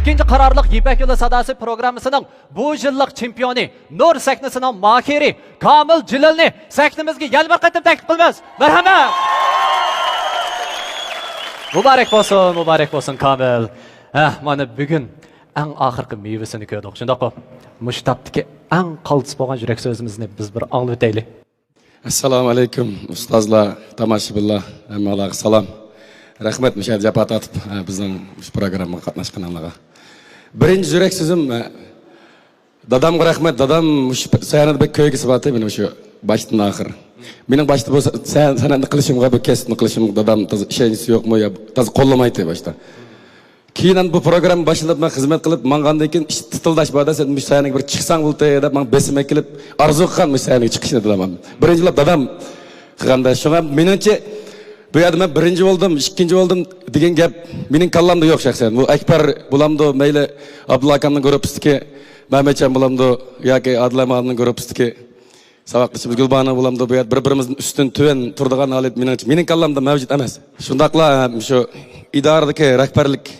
ئىككىنچى قارارلىق يىپەك يولى ساداسى پروگراممىسىنىڭ بۇ يىللىق چېمپىيونى، نۇر سەھنىسىنىڭ ماھىرى كامىل جېلىلنى سەھنىمىزگە يەنە بىر قېتىم تەكلىپ قىلىمىز. مەرھەمەت! مۇبارەك بولسۇن، مۇبارەك بولسۇن، كامىل. ھە، مانا بۈگۈن ئەڭ ئاخىرقى مېۋىسىنى كۆردۇق، شۇنداققۇ؟ مۇشۇ تاپتىكى ئەڭ قالتىس بولغان يۈرەك سۆزىمىزنى بىز بىر ئاڭلىۋېتەيلى. ئەسسالامۇ ئەلەيكۇم، ئۇستازلار، تاماشىبىنلار، ھەممىڭلارغا سالام. رەھمەت، مۇشۇ يەردە جاپا تارتىپ، ھە، بىزنىڭ مۇشۇ پروگراممىغا قاتناشقىنىڭلارغا. بىرىنچى يۈرەك سۆزۈم، ھە، دادامغا رەھمەت. دادام مۇشۇ سەھنىدە بەك كۆرگۈسى بارتى مېنى مۇشۇ باشتىن ئاخىر. مېنىڭ باشتا بۇ سە-، سەھنىنى قىلىشىمغا، بۇ كەسىپنى قىلىشىمغا دادام تازا ئىشەنچىسى يوقمۇ يا تازا قوللىمايتتى باشتا. كېيىن ئەمدى بۇ پروگرامما باشلىنىپ، مەن خىزمەت قىلىپ ماڭغاندىن كېيىن ئىش تىتىلداش بار-دە، سەن مۇشۇ سەھنىگە بىر چىقساڭ بولدى دەپ ماڭا بېسىم ئەكېلىپ، ئارزۇ قىلغان مۇشۇ سەھنىگە چىقىشنى دادام. بىرىنچى بولۇپ دادام قىلغاندا، شۇڭا مېنىڭچە بۇ يەردە مەن بىرىنچى بولدۇم، ئىككىنچى بولدۇم دېگەن گەپ مېنىڭ كاللامدا يوق شەخسەن. بۇ ئەكبەر بولامدۇ، مەيلى ئابدۇللا ئاكامنىڭ گۇرۇپپىسىدىكى مەمەتجان بولامدۇ ياكى ئادىل ئەمەتنىڭ گۇرۇپپىسىدىكى ساۋاقدىشىمىز گۈلبانۇ بولامدۇ، بۇ يەردە بىر-بىرىمىزدىن ئۈستۈن، تۆۋەن تۇرىدىغان ھالەت مېنىڭچە، مېنىڭ كاللامدا مەۋجۇت ئەمەس. شۇنداقلا شۇ ئىدارىدىكى رەھبەرلىك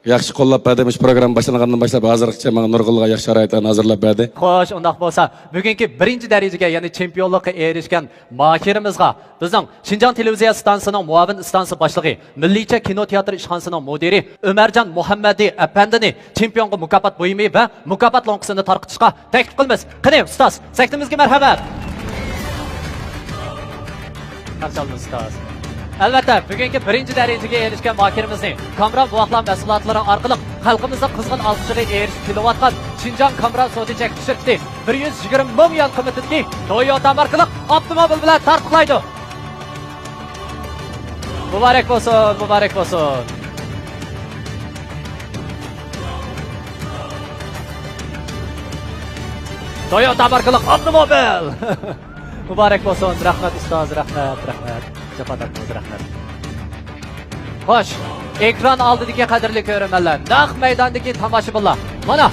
ياخشى قوللاپ بەردى. مۇشۇ پروگرامما باشلانغاندىن باشلاپ ھازىرغىچە ماڭا نۇرغۇنلىغان ياخشى شارائىتلارنى ھازىرلاپ بەردى. خوش، ئۇنداق بولسا، بۈگۈنكى بىرىنچى دەرىجىگە، يەنى چېمپىيونلۇققا ئېرىشكەن ماھىرىمىزغا بىزنىڭ شىنجاڭ تېلېۋىزىيە ئىستانسىسىنىڭ مۇئاۋىن ئىستانسا باشلىقى، مىللىيچە كىنو تىياتىر ئىشخانىسىنىڭ مۇدىرى ئۆمەرجان مۇھەممەدى ئەپەندىنى چېمپىيونغا مۇكاپات بۇيۇمى ۋە مۇكاپات لوڭقىسىنى تارقىتىشقا تەكلىپ قىلىمىز. قېنى، ئۇستاز، سەھنىمىزگە مەرھەمەت! قارشى ئالىمىز، ئۇستاز. ئەلۋەتتە، بۈگۈنكى بىرىنچى دەرىجىگە ئېرىشكەن ماھىرىمىزنى كامران بوۋاقلار مەھسۇلاتلىرى ئارقىلىق خەلقىمىزنىڭ قىزغىن ئالقىشىغا ئېرىشىپ كېلىۋاتقان شىنجاڭ كامران سودا چەكلىك شىركىتى بىر يۈز يىگىرمە مىڭ يۈەن قىممىتىدىكى تويوتا ماركىلىق ئاپتوموبىل بىلەن تارتۇقلايدۇ. مۇبارەك بولسۇن، مۇبارەك بولسۇن. تويوتا ماركىلىق ئاپتوموبىل. مۇبارەك بولسۇن. رەھمەت، ئۇستاز، رەھمەت، رەھمەت. جاپا تارتتىڭىز، رەھمەت. خوش، ئېكران ئالدىدىكى قەدىرلىك كۆرۈرمەنلەر، نەق مەيداندىكى تاماشىبىنلار، مانا،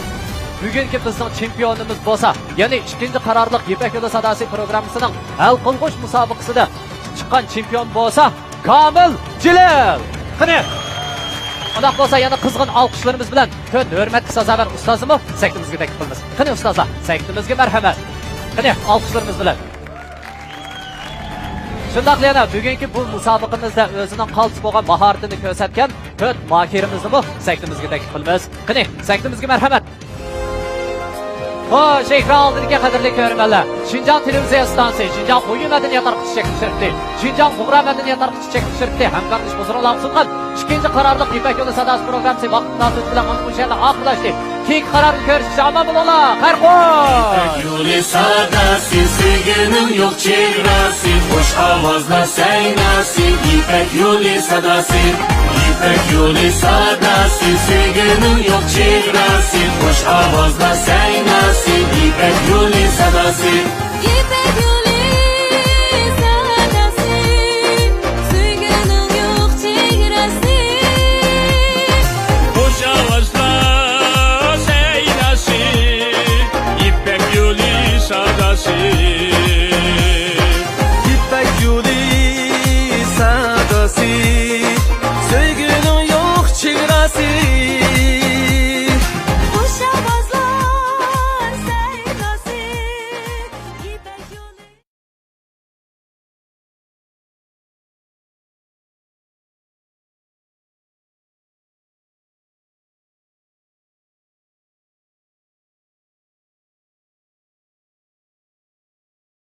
بۈگۈنكى بىزنىڭ چېمپىيونىمىز بولسا، يەنى ئىككىنچى قارارلىق يىپەك يولى ساداسى پروگراممىسىنىڭ ھەل قىلغۇچ مۇسابىقىسىدە چىققان چېمپىيون بولسا، كامىل جېلىل. قېنى، ئۇنداق بولسا يەنە قىزغىن ئالقىشلىرىمىز بىلەن تۆت ھۆرمەتكە سازاۋەر ئۇستازنىمۇ سەھنىمىزگە تەكلىپ قىلىمىز. قېنى ئۇستازلار، سەھنىمىزگە مەرھەمەت. قېنى، ئالقىشلىرىمىز بىلەن. شۇنداقلا يەنە بۈگۈنكى بۇ مۇسابىقىمىزدە ئۆزىنىڭ قالتىس بولغان ماھارىتىنى كۆرسەتكەن تۆت ماھىرىمىزنىمۇ سەھنىمىزگە تەكلىپ قىلىمىز. قېنى، سەھنىمىزگە مەرھەمەت. خوش، ئېكران ئالدىدىكى قەدىرلىك كۆرۈرمەنلەر، شىنجاڭ تېلېۋىزىيە ئىستانسىسى، شىنجاڭ خۇييۇ مەدەنىيەت تارقىتىش چەكلىك شىركىتى، شىنجاڭ بۇغرا مەدەنىيەت تارقىتىش چەكلىك شىركىتى ھەمكارلىشىپ ھۇزۇرۇڭلارغا سۇنغان ئىككىنچى قارارلىق يىپەك يولى ساداسى پروگراممىسى ۋاقىت مۇناسىۋىتى بىلەن مانا بۇ يەردە ئاخىرلاشتى. كېيىنكى قاراردا كۆرۈشكىچە ئامان بولۇڭلار. خەير خوش! يىپەك يولى ساداسى، سۆيگۈنىڭ يوق چېگراسى، خۇش ئاۋازلار سەيناسى، يىپەك يولى ساداسى. يىپەك يولى ساداسى، سۆيگۈنىڭ يوق چېگراسى، خۇش ئاۋازلار سەيناسى، يىپەك يولى ساداسى.